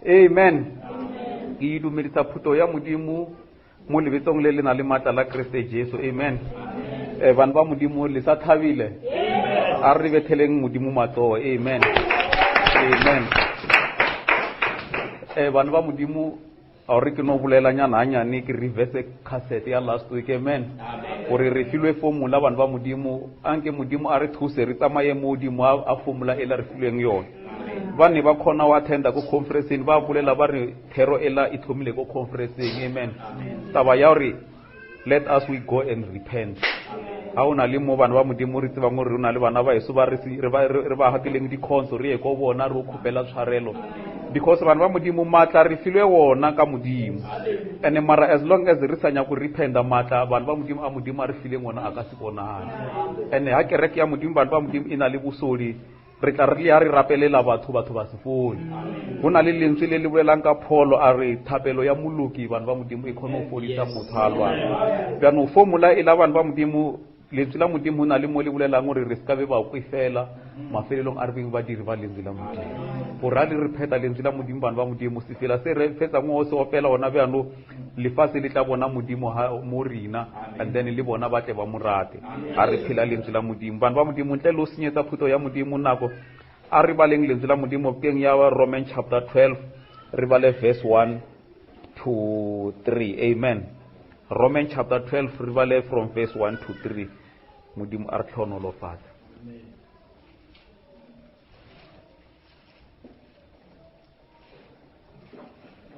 Amen. Ke dumedisa phuto ya Modimo mo lebetsong le le na le maatla la Kriste Jesu. Amen. Eh, bana ba Modimo le sa thabile. A re betheleng Modimo matsogo. Amen. Amen. Eh, bana ba Modimo a gore ke no bolelanyana ganyane ke reverse cassette ya last week. Amen. Gore re filwe formula bana ba Modimo, anke Modimo a re thuse re tsamaye mo godimo a formula e la re filweng yone. Ba ne ba kgona go attenda ko conferenceng, ba bolela ba re thero ela e thomile ko conferenceng. Amen. Taba ya gore let us we go and repent. Ga o na le mo bana ba Modimo re tsebang gore re na le bana ba eso ba re ba hakileng dikhonso, re ye ko bona re o kgopela tshwarelo, because bana ba Modimo maatla re filwe wona ka Modimo. And mara as long as re sa nyako repenta, maatla bana ba Modimo a Modimo a re fileng wona a ka se bonagale. And ha kereke ya Modimo bana ba Modimo e na le bosodi, re tla re le ya re rapelela batho, batho ba se fole. Go na le lentswe le le bolelang ka pholo, a re thapelo ya moloki bana ba Modimo e kgone go fodisa motho a lwala. Jaanong formula e la bana ba Modimo, lentswe la Modimo go na le mo le bolelang gore re se ka be ba kwe fela, mafelelong a re beng badiri ba lentswe la Modimo. Gore a le re pheta lentswe la Modimo bana ba Modimo, sefela se re fetsang go se opela gona bjano, lefase le tla bona Modimo ha mo rena, and then le bona ba tle ba mo rate. A re phela lentswe la Modimo bana ba Modimo, ntle le o senyetsa phutho ya Modimo nako, a re baleng lentswe la Modimo keng ya Roman chapter 12, re bale verse 1 to 3. Amen. Roman chapter 12, re bale from verse 1 to 3. Modimo a re tlhonolofatse.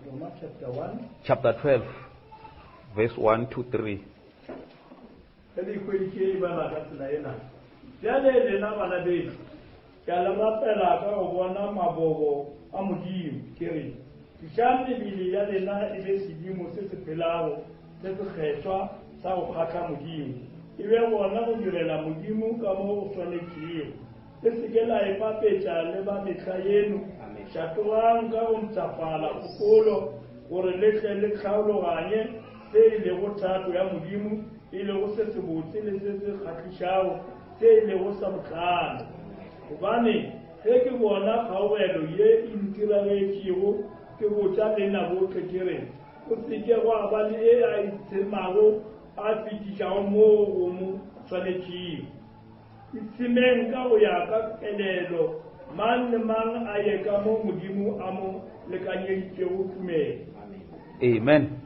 Roma chapter 1, chapter 12, verse 1 to 3. Ge le ikhweditše e bala ka tsela ena. Bjale lena bana bešo, ke a le rapela ka go bona mabobo a Modimo, ke re, tlišang mebele ya lena e be sedimo se se phelago, se sekgethwa, sa go kgahla Modimo, e be gona go direla Modimo ka mo go swanetšego. Le se ke la ipapetša le ba mehla yeno. Šatogang ka go mpshafala kgopolo, gore le tle le hlaologanye se e lego thato ya Modimo, e lego se sebotse le se se kgahlišago, se e lego sa bohlale. Gobane ge ke bona kgaugelo ye e ntiragetšego, ke botša lena bohle ke re, Go se ke gwa ba le e a itshemago a fetišago moo go mo swanetšego. Itshemeng ka go ya ka kelelo, mang le mang a ye ka mo Modimo a mo lekanyeditšego tumelo. Amen.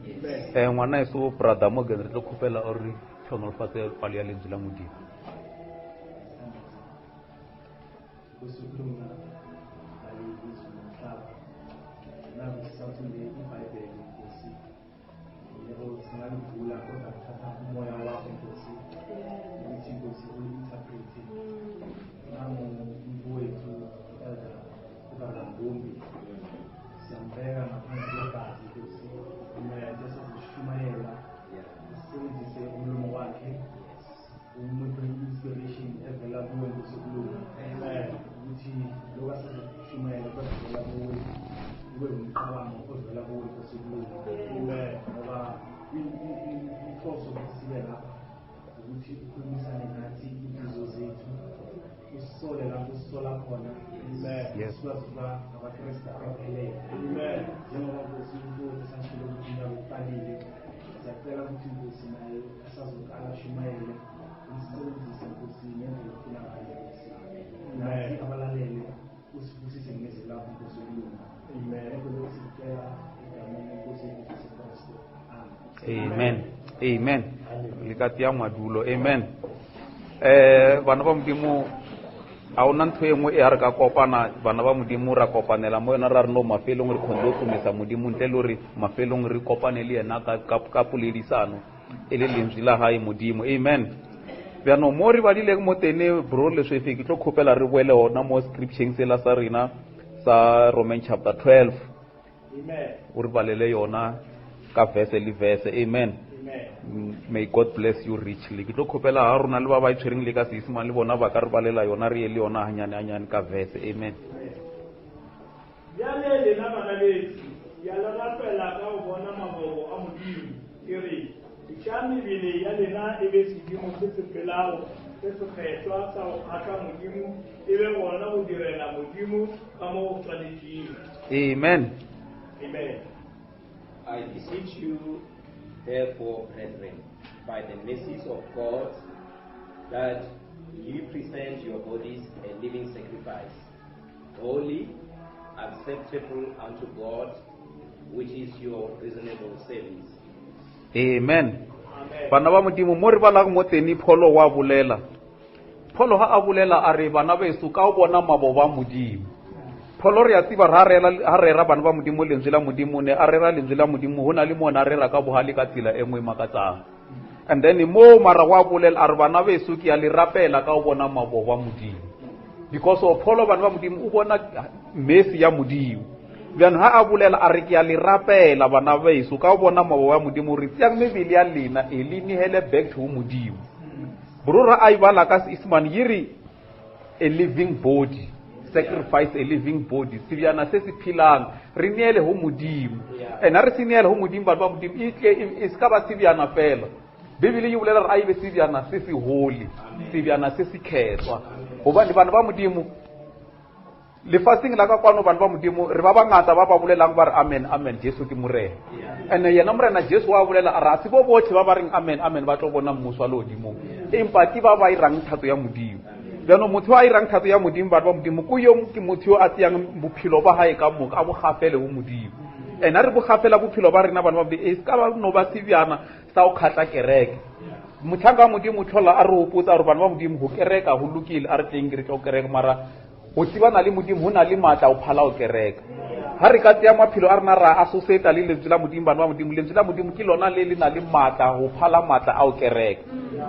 Eh, ngwana eso brother Morgan, re tlo kgopela o re tlhonolofatse palo ya lentswe la Modimo. Nkosi yokulunga, ayizwe nomhlaba. Naku sisafunde iBhayibheli, Nkosi. Yebo, singalivula kodwa kuthatha umoya wakho, Nkosi, ukuthi Nkosi uyi-interprete. Nangu umfowethu Elder uBaba Mbumbi, siyambeka ngaphansi kwegazi, Nkosi. Sesizoshumayela, usebenzise umlomo wakhe, umuphe inspiration evela kuwe, Nkosi yokulunga. Ukuthi lokhu asizoshumayela kwavela kuwe, kube umqabango ovela kuwe, Nkosi yokulunga. Ngoba inhloso ukuthi sibe lapha ukuthi ukhulumisane nathi inhliziyo zethu, usisole lapho usisola khona, sikwazi ukuba ngabakristu abaphelele. Njengoba Nkosi umfowethu sashilo ukuthi unyaka uqalile, siyacela ukuthi Nkosi naye asazoqala ashumayele, umsebenzise Nkosi ngendlela ofuna ngayo, Nkosi. Nathi abalalele usibusise ngezwi lakho, Nkosi yokulunga. Amen. Lokhu sikucela egameni lenkosi yethu Jesu Kristu. Amen. Amen. Le ka tia madulo. Amen. Eh, bana ba Modimo, a ona ntho e nngwe e a re ka kopana bana ba Modimo ra kopanela mo yona, ra re no mafelong re kgonne go tumisa Modimo ntle le gore mafelong re kopane le yena ka poledisano e le lentswe la gae Modimo. Amen. Bjanong mo re badileng mo tene bro Leswefe, ke tlo kgopela re boele ona mo scripture sela sa rena sa Roman chapter 12. Amen. O re balele yona ka verse le verse. Amen. Amen. May God bless you richly. Ke tlo kgopela ha rona le ba ba itshwereng le ka Seesemane le bona ba ka re balela yona, re ye le yona hanyane hanyane ka verse. Amen. Bjale lena bana bešo, ke a le rapela ka go bona mabobo a Modimo, ke re, tlišang mebele ya lena e be sedimo se se phelago, se sekgethwa, sa go kgahla Modimo, e be gona go direla Modimo ka mo go swanetšego. Amen. Amen. I beseech you, therefore, brethren, by the mercies of God, that you present your bodies a living sacrifice, holy, acceptable unto God, which is your reasonable service. Amen. Bana ba Modimo, mo re balago mo teng, Pholo wa bolela. Pholo ha a bolela a re, bana beso, ka o bona maboba a Modimo. Pholo re a tseba ra rera ha rera bana ba Modimo lentswe la Modimo ne a rera lentswe la Modimo ho na le mona a rera ka bohale ka tsela e nngwe e makatsang. And then mo mara wa bolela a re bana beso ke a le rapela ka o bona maboba a Modimo. Because of Pholo bana ba Modimo o bona mercy ya Modimo. Bjano ha a bolela a re ke a le rapela bana beso ka o bona maboba a Modimo re tseang mebele ya lena e le nehele back to Modimo. Brora a e bala ka Seisemane ye re a living body, sacrifice a living body, sebjana se se phelang, re neele ho Modimo. And ha re se neele ho Modimo, batho ba Modimo, e tle e se ka ba sebjana fela. Bibele e bolela gore a e be sebjana se se holy, sebjana se se khethwa. Gobane bana ba Modimo, lefaseng la ka kwano bana ba Modimo, re ba bangata ba ba bolelang ba re amen, amen, Jesu ke Morena. And yena Morena Jesu wa bolela a re a se bo botlhe ba ba reng amen, amen ba tlo bona mmuso wa lehodimong, empa ke ba ba irang thato ya Modimo. Jaanong motho a irang thato ya Modimo, batho ba Modimo, ke yo ke motho yo a tseyang bophelo ba hae ka moka a bo gafele ho Modimo. And a re bo gafela bophelo ba rena bana ba Modimo, e se ka ba no ba sebjana sa go kgatla kereke. Motlhanka wa Modimo o tlhola a re opotsa gore bana ba Modimo go kereka go lokile, a re tleng re tlo kereka, mara go tsebana le Modimo go na le maatla go phala go kereka. Ha re ka tseya maphelo a rena ra associata le lentswe la Modimo, bana ba Modimo, lentswe la Modimo ke lona le le na le maatla go phala maatla a go kereka.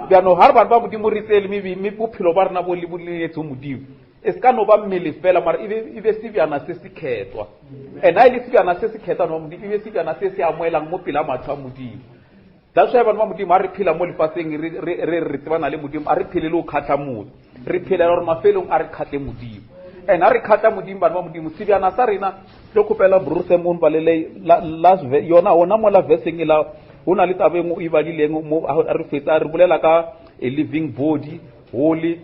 Jaanong ha re bana ba Modimo re tseye le mme bophelo ba rena bo le bo neetse ho Modimo, e se ka no ba mmele fela, mara e be sebjana se se khethwa. And ha e le sebjana se se khethwa, bana ba Modimo, e be sebjana se se amoelang mo pela matlho a Modimo. That's why bana ba Modimo ha re phela mo lefatsheng re re re tsebana le Modimo, a re phele le go kgatlha motho, re phelela gore mafelong a re kgatle Modimo. And ha re kgatla Modimo, bana ba Modimo, sebjana sa rena tlo kgopela Bro Sam o mpalele last yona ona mo la verse-eng e la ho na le taba e nngwe o e badileng mo a re fetsa re bolela ka a living body, holy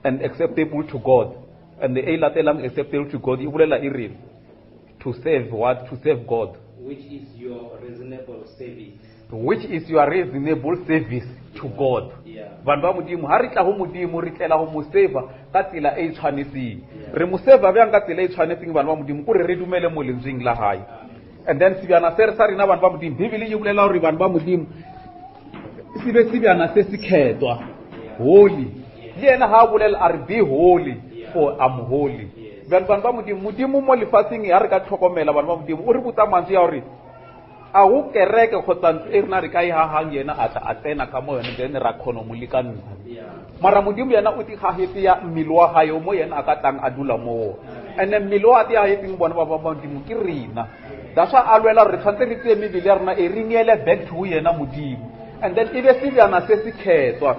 and acceptable to God. And the e latelang acceptable to God e bolela e reng? To serve what? To serve God. Which is your reasonable service. Which is your reasonable service to God. Vanhu ba Modimo, ha re tla ho Modimo, re tlela ho mo serve ka tsela e tshwanetseng. Re mo serve bjang ka tsela e tshwanetseng vanhu ba Modimo, kore re dumele mo lentsweng la hae. And then sebjana se re sa rena vanhu ba Modimo, Bibele e bolela hore vanhu ba Modimo se be sebjana se se khethwa, holy. Le yena ha a bolela a re be holy for I'm holy. Bjale vanhu ba Modimo, Modimo mo lefatsheng ha re ka tlhokomela vanhu ba Modimo, o re botsa mantswe ya hore a go kereke kgotsa ntlo e rena re ka e hagang yena a tla a tsena ka mo yone, then ra kgona mo lekantsha. Mara Modimo yena o tigagetse ya mmele wa gae mo yena a ka tlang a dula moo. And mmele wa a tigagetseng bona ba ba Modimo ke rena. That's why a lwela re tshwanetse re tseye mebele ya rena e re neele back to yena Modimo. And then e be sebjana se se khethwa,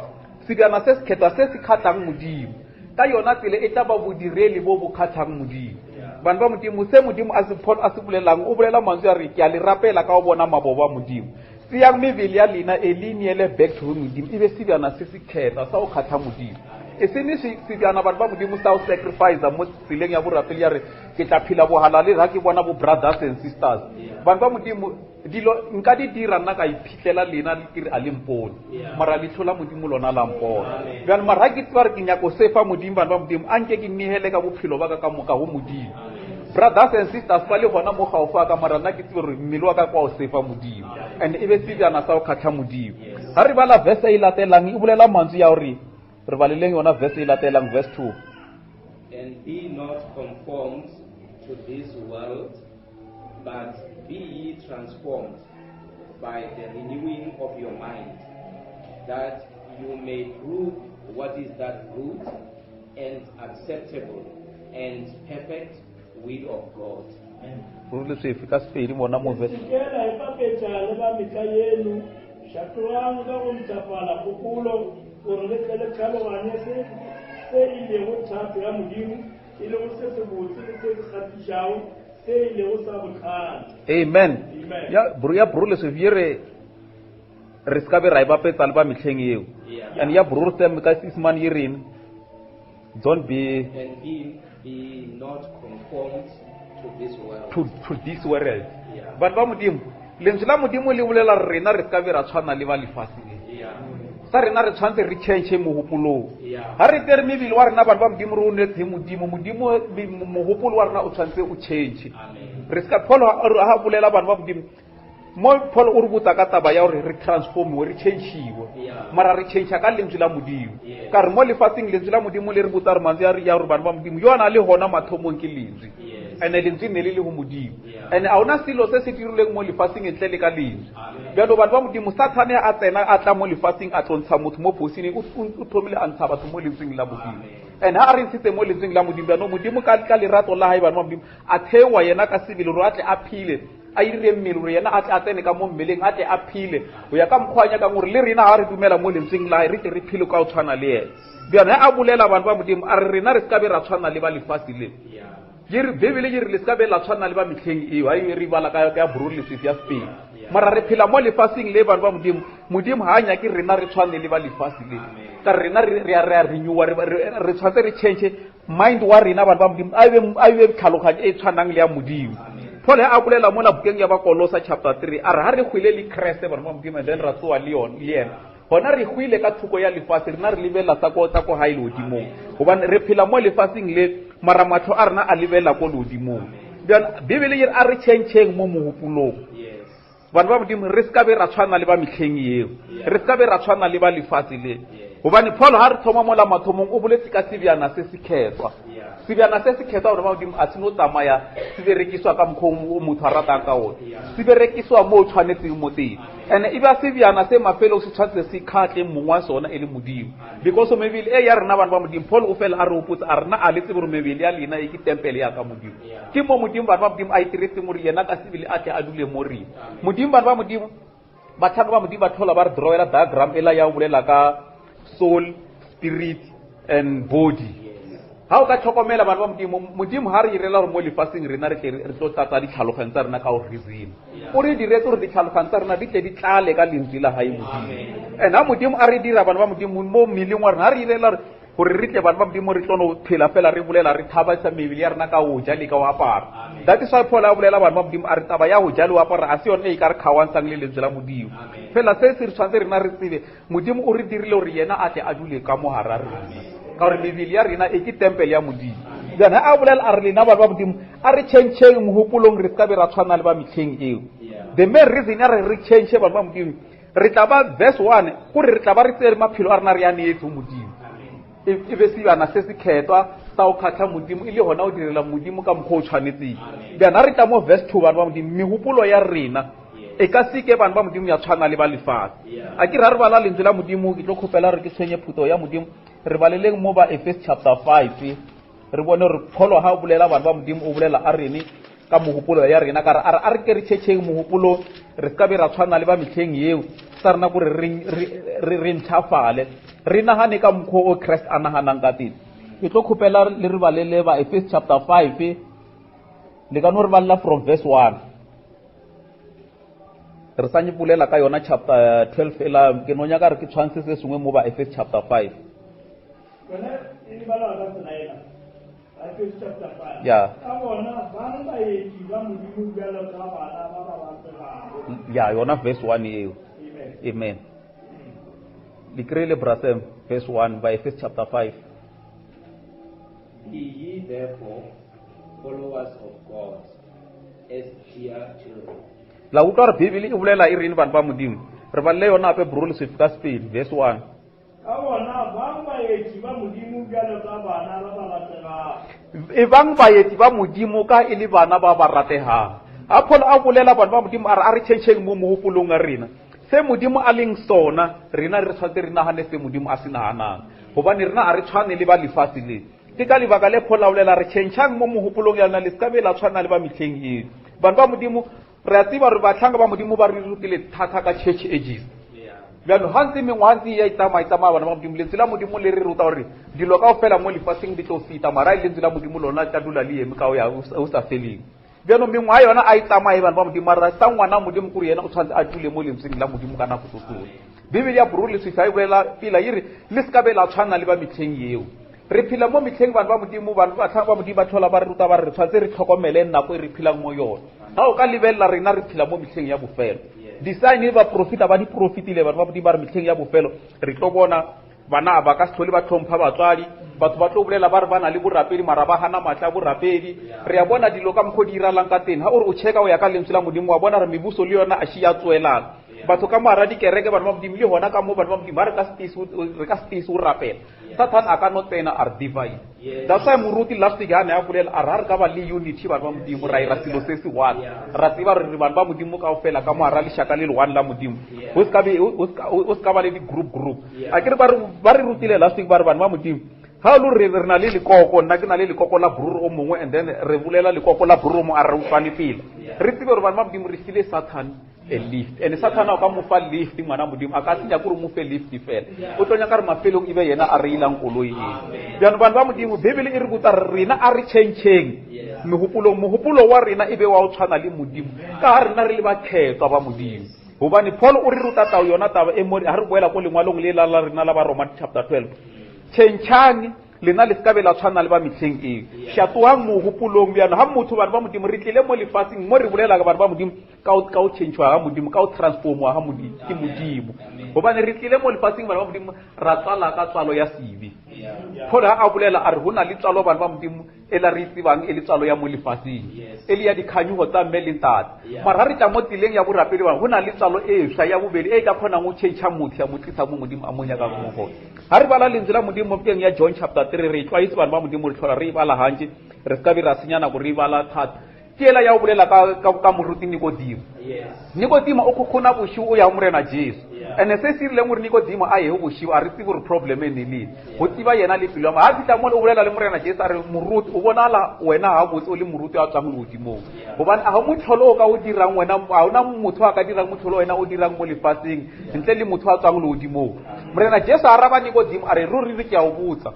sebjana se se khethwa se se kgatlhang Modimo. Ka yona tsela e tla ba bodireli bo bo kgatlhang Modimo. Bana ba Modimo, se Modimo a se Paul a se bolelang, o bolela mantswe a re ke a le rapela ka o bona mabobo a Modimo. Tseyang mebele ya lena e le neele back to Modimo, e be sebjana se se khethwa sa go kgatlha Modimo. E se ne sebjana batho ba Modimo sa go sacrifice mo tseleng ya borapeli ya re ke tla phela bohalale ha ke bona bo brothers and sisters. Bana ba Modimo, dilo nka di dira nna ka iphitlhela lena ke re a le mpone, mara letlho la Modimo lona la mpona. Bjale mara ha ke tseba re ke nyako sefa Modimo, bana ba Modimo, a nke ke nehele ka bophelo ba ka ka moka ho Modimo. Brothers and sisters ba le gona mo gaufi wa ka, mara nna ke tsebe gore mmele wa ka kwa o sefa Modimo. And e be sebjana sa go kgatlha Modimo. Ha re bala verse e latelang e bolela mantswe ya gore re baleleng yona verse e latelang, verse 2. And be not conformed to this world, but be ye transformed by the renewing of your mind, that you may prove what is that good and acceptable and perfect will of God. Ruri leswi hi fika Sepedi mona mo verse. Se ke la ipapetša le ba mehla yeno, šatogang ka go mpshafala kgopolo, gore le tle le tlhaloganye se se e lego thato ya Modimo, e lego se sebotse le se se kgahlišago, se e lego sa bohlale. Amen. Amen. Ya bro, ya bro leswi ye re re se ka be ra ipapetsa le ba mehleng eo. And ya bro Sam ka Seesemane ye reng? Don't be And be not conformed to To this world. To, to this world. Yeah. Batho ba Modimo, lentswe la Modimo le bolela re rena re ska be ra tshwana le ba lefase le. Yeah. Sa rena re tshwanetse re change mogopolong. Yeah. Ga re tere mebele wa rena batho ba Modimo re o neetse Modimo, Modimo mogopolo wa rena o tshwanetse o change. Amen. Re ska Paul ha bolela batho ba Modimo mo Paul o re botsa ka taba ya gore re transformiwe, re change-iwe. Yeah. Mara re change ka lentswe la Modimo. Yes. Ka re mo lefatsheng lentswe la Modimo le re botsa re mantswe ya re ya gore bana ba Modimo yo a na le gona mathomong ke lentswe. Yes. Ene lentswe ne le le go Modimo. Yeah. Ene a ona selo se se dirilweng mo lefatsheng ntle le ka lentswe. Amen. Bjalo batho ba Modimo Sathane a tsena a tla mo lefatsheng a tlo ntsha motho mo phosing o thomile a ntsha batho mo lentsweng la Modimo. Amen. And ha a re ntshitse mo lentsweng la Modimo jaanong Modimo ka lerato la hae bana ba Modimo a theoa yena ka sebele gore a tle a phele a dire mmele gore yena a tle a tsene ka mo mmeleng a tle a phele go ya ka mokgwa a nyakang gore le rena ga re dumela mo lentsweng la hae re tle re phele ka go tshwana le yena. Bjana a bolela batho ba Modimo a re rena re se ka be ra tshwana le ba lefase le. Yeah. Ye re Bibele ye re le se ka be la tshwana le ba mehleng eo, ha e re bala ka ya Boruri Leswiswi ya Sepedi. Yeah. Mara re phela mo lefaseng le batho ba Modimo, Modimo ha a nyake rena re tshwane le ba lefase le. Amen. Ka rena re a, re a renewa, re tshwanetse re change mind wa rena batho ba Modimo, a be tlhaloganyo e tshwanang le ya Modimo. Amen. Paul a bolela mola bukeng ya Bakolosa chapter 3 a re ha re hwile le Kreste batho ba Modimo, and then ra tsoa le yona, le yena. Gona re hwile ka thoko ya lefase, rena re lebelela tsa ko, tsa ko hae lehodimong. Gobane re phela mo lefaseng le, mara mahlo a rena a lebelela ko lehodimong. Bjana Bibele e re a re tšhentšheng mo mogopolong. Yes. Batho ba Modimo re se ka be ra tshwana le ba mehleng eo. Yeah. Re se ka be ra tshwana le ba lefatshe le. Yes. Gobane Paul ha re thoma mola mathomong o boletse ka sebjana se se khethwa. Yeah. Sebjana se se khethwa batho ba Modimo a se no tsamaya se berekiswa ka mokgwa o motho a ratang ka ona. Yeah. Se berekiswa mo o tshwanetseng mo teng. And e ba sebjana se mafelong se tshwanetse se kgatle mong wa sona e le Modimo. Because mebele e ya rena bana ba Modimo, Paul o fela a re hopotsa a rena a le tsebe gore mebele ya lena e ke tempele ya ka Modimo. Yeah. Ke mo Modimo bana ba Modimo a itiretseng gore yena ka sebele a tle a dule mo rena. Amen. Modimo bana ba Modimo, batlhanka ba Modimo ba tlhola ba re drawela diagram ela ya go bolela ka soul, spirit and body. Yes. Ha o ka tlhokomela bana ba Modimo, Modimo ha re irela gore mo lefatsheng rena re tle re tlo tlatsa ditlhaloganyo tsa rena ka go reason. Yeah. O re diretse gore ditlhaloganyo tsa rena di tle di tlale ka lentswe la hae Modimo. Amen. And ha Modimo a re dira bana ba Modimo mo mmeleng wa rena, ha re irela gore re tle bana ba Modimo re tlo no phela fela re bolela re thabisa mebele ya rena ka go ja le ka go apara. Amen. That is why Paul a bolela bana ba Modimo a re taba ya go ja le go apara a se yone e ka re kgaohantshang le lentswe la Modimo. Amen. Fela se se re tshwanetse rena re tsebe Modimo o re dirile gore yena a tle a dule ka mo hara rena. Ka gore mebele ya rena e ke tempele ya Modimo. Jaanong a bolela a re lena bana ba Modimo a re tšhentšheng mogopolong re se ka be ra tshwana le ba mehleng eo. Yeah. The main reason ya re re tšhentšhe bana ba Modimo re tla ba verse 1 gore re tla ba re tsere maphelo a rena re a neetse ho Modimo. Amen. E be sebjana se se khethwa sa go kgatlha Modimo e le gona o direla Modimo ka mokgwa o tshwanetseng. Amen. Bjana re tla mo verse 2 bana ba Modimo megopolo ya rena Yes. e ka se ke bana ba Modimo ya tshwana le ba lefatshe. Yeah. A ke ra re bala lentswe la Modimo ke tlo kgopela re ke tshwenye phutho ya Modimo re baleleng mo ba Efes chapter 5 re bone gore Paul ha o bolela bana ba Modimo o bolela a rene ka mogopolo ya rena ka re a re a re ke re tšhetšheng mogopolo re se ka be ra tshwana le ba mehleng eo sa rena gore re ntšhafale re nagane ka mokgwa o Christ a naganang ka teng. Ke tlo kgopela le re balele ba Efes chapter 5 le ka no re balela from verse 1. Re sa nyepolela ka yona chapter 12 ela ke no nyaka re ke tshwantshe se sengwe mo ba Efes chapter 5. Yona e balwa ka tsela ena. Efes chapter 5. Yeah. Ka bona ba baeti ba Modimo bjalo ka bana ba ba rategago. Ya yona verse 1 eo. Amen. Amen. Le kry-ile Brasem verse 1 by Efes chapter 5. Be ye therefore followers of God as dear children. La utlwa gore Bibele e bolela e reng bana ba Modimo. Re balele yona hape Bro Leswiswi ka Sepedi verse 1. Ka bona bang baeti ba Modimo bjalo ka bana ba ba rategago. E bang baeti ba Modimo ka e le bana ba ba rategang. A Paul a bolela bana ba Modimo a re a re tšhentšheng mo mogopolong a rena. Se Modimo a leng sona, rena re tshwanetse re nagane se Modimo a se naganang. Gobane rena a re tshwane le ba lefatshe le. Ke ka lebaka le Paul a bolela re tšhentšhang mo mogopolong ya lena le se ka be la tshwana le ba mehleng eo. Bana ba Modimo re a tseba gore batlhanka ba Modimo ba re rutile thata ka church ages. Yeah. Bjalo ga ntse mengwaga ntse e ya e tsamaya, e tsamaya bana ba Modimo, lentswe la Modimo le re ruta gore dilo kaofela mo lefatsheng di tlo feta, mara e lentswe la Modimo lona le tla dula le eme ka ho ya ho sa feleng. Bjalo mengwaga yona a e tsamaye bana ba Modimo, mara sa ngwana Modimo kore yena o tshwanetse a dule mo lentsweng la Modimo ka nako tso tsohle. Bibele ya Boruri Leswiswi ha e bolela pila e re le se ka be la tshwana le ba mehleng eo. Re phela mo mehleng bana ba Modimo, bahlanka ba Modimo ba tlhola ba re ruta ba re re tshwanetse re tlhokomele nako e re phelang mo yona. Ga o ka lebelela rena re phela mo mehleng ya bofelo. Disaene baprofeta ba di profetile bana ba Modimo ba re mehleng ya bofelo re tlo bona bana ba ka se tlhole ba tlhompha batswadi, batho ba tlo bolela ba re ba na le borapedi mara ba gana maatla a borapedi. Re a bona dilo ka mokgwa o di iralang ka teng. Ga o re o checka o ya ka lentswe la Modimo wa bona re mebuso le yona a shi ya tswelana. Batho ka moara dikereke bana ba Modimo le gona ka mo bana ba Modimo ga re ka se tiise o rapela. Satan a ka no tsena a re divide. That's why moruti last week ha ne a bolela a re ha re ka ba le unity bana ba Modimo ra ira selo se se one. Ra tseba re re bana ba Modimo kaofela ka mo hara lešaka le le one la Modimo. Ho se ka be o se ka ba le di group group. A ke re ba re ba re rutile last week ba re bana ba Modimo ha o le re re na le lekoko nna ke na le lekoko la bruru o mongwe and then re bolela lekoko la bruru o mongwe a re utlwane pele. Re tsebe gore bana ba Modimo re file Satan a lift and sathana o ka mo fa lift ngwana modimo a ka se nyake gore mo fe lift fela o tlo nyaka re mafelong e be yena a reilang koloi e bjano bana ba modimo bibele e re botsa rena a re changeng megopolong mogopolo wa rena e be wa o tshwana le modimo ka ga rena re le bakgethwa ba modimo gobane paul o re ruta tao yona taba e mo ga re boela ko lengwalong le la la rena la ba roma chapter 12 changchang lena le se ka be la tshwana le ba mehleng eo šatoang mogopolong bjano ga motho bana ba modimo re tlile mo lefaseng mo re bolela ka bana ba modimo ka o ka o changewa ga modimo ka o transformwa ga modimo ke modimo gobane re tlile mo lefatsheng bana ba modimo ra tswala ka tswalo ya sebe paul ga a bolela a re go na le tswalo bana ba modimo e la re e tsebang e le tswalo ya mo lefatsheng e le ya dikganyogo tsa mme le ntate mara ga re tla mo tseleng ya borapedi bana go na le tswalo e swa ya bobedi e ka kgonang go change motho ya mo tlisa mo modimo a mo nyakang mo gone ga re bala lentswe la modimo mo bukeng ya john chapter 3 re e tlwaetse bana ba modimo re tlhola re e bala gantsi re se ka be ra senya nako re e bala thata ke ela ya o bolela ka, ka, ka moruti nikodimo nikodimo o kgokgona bošiu o ya go morena jesu and se se rileng gore nikodimo a ye go bošiu a re tsebe gore problem e ne le go tseba yena le pelo ya ga fitlha mole o bolela le morena jesu a re moruti o bonala wena ga botse o le moruti a tswang legodimong gobane a ga motlholo o ka o dirang wena ga ona motho a ka dirang motlholo wena o dirang mo lefatsheng ntle le motho a tswang legodimong morena jesu a araba nikodimo a re ruri re ke a o botsa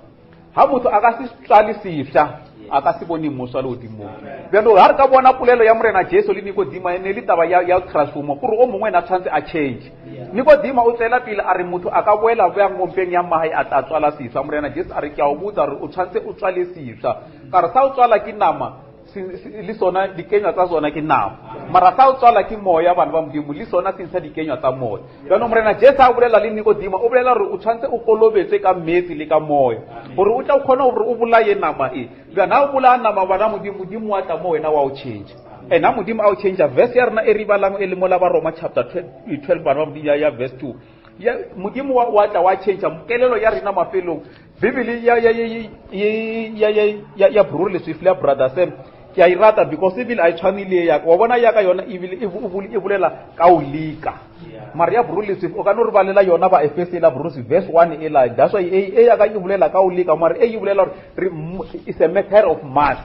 ga motho a ka se tswale sefša a ka se bone mmuso wa legodimong bjalo ga re ka bona polelo ya morena jesu le nikodima e ne le taba ya, ya transformo kore o mongwe ena tshwanetse a change nikodima o tswela pele a re motho a ka boela bjang mompeng ya magae a tla tswala sefša morena jesu a re ke a o botsa gore o tshwanetse o tswale sefša ka re sa o tswala ke nama le sona dikenywa tsa sona ke nama mara sa o tswala ke moya bana ba modimo le sona se ntsha dikenywa tsa moya jaanong morena jesu a bolela le nikodimo o bolela gore o tshwanetse o kolobetswe ka metsi le ka moya gore o tla o kgona gore o bolaye nama e bjana o bolaya nama bana modimo modimo wa tla mo wena wa o change and ha modimo a o change verse ya rena e re balang e le mola ba roma chapter 12 bana ba modimo ya verse 2 ya modimo wa wa tla wa change kelelo ya rena mafelong bibele ya ya ya ya ya ya ya brure leswifi ya brother sam ke a e rata because ebile a e tshwane le yaka wa bona yaka yona ebile e, e, e bolela ka o leka mara ya brure leswifi o ka no re balela yona ba efese la brure verse 1 e la that's why e e yaka e bolela ka o leka mara e e bolela gore it's a matter of mass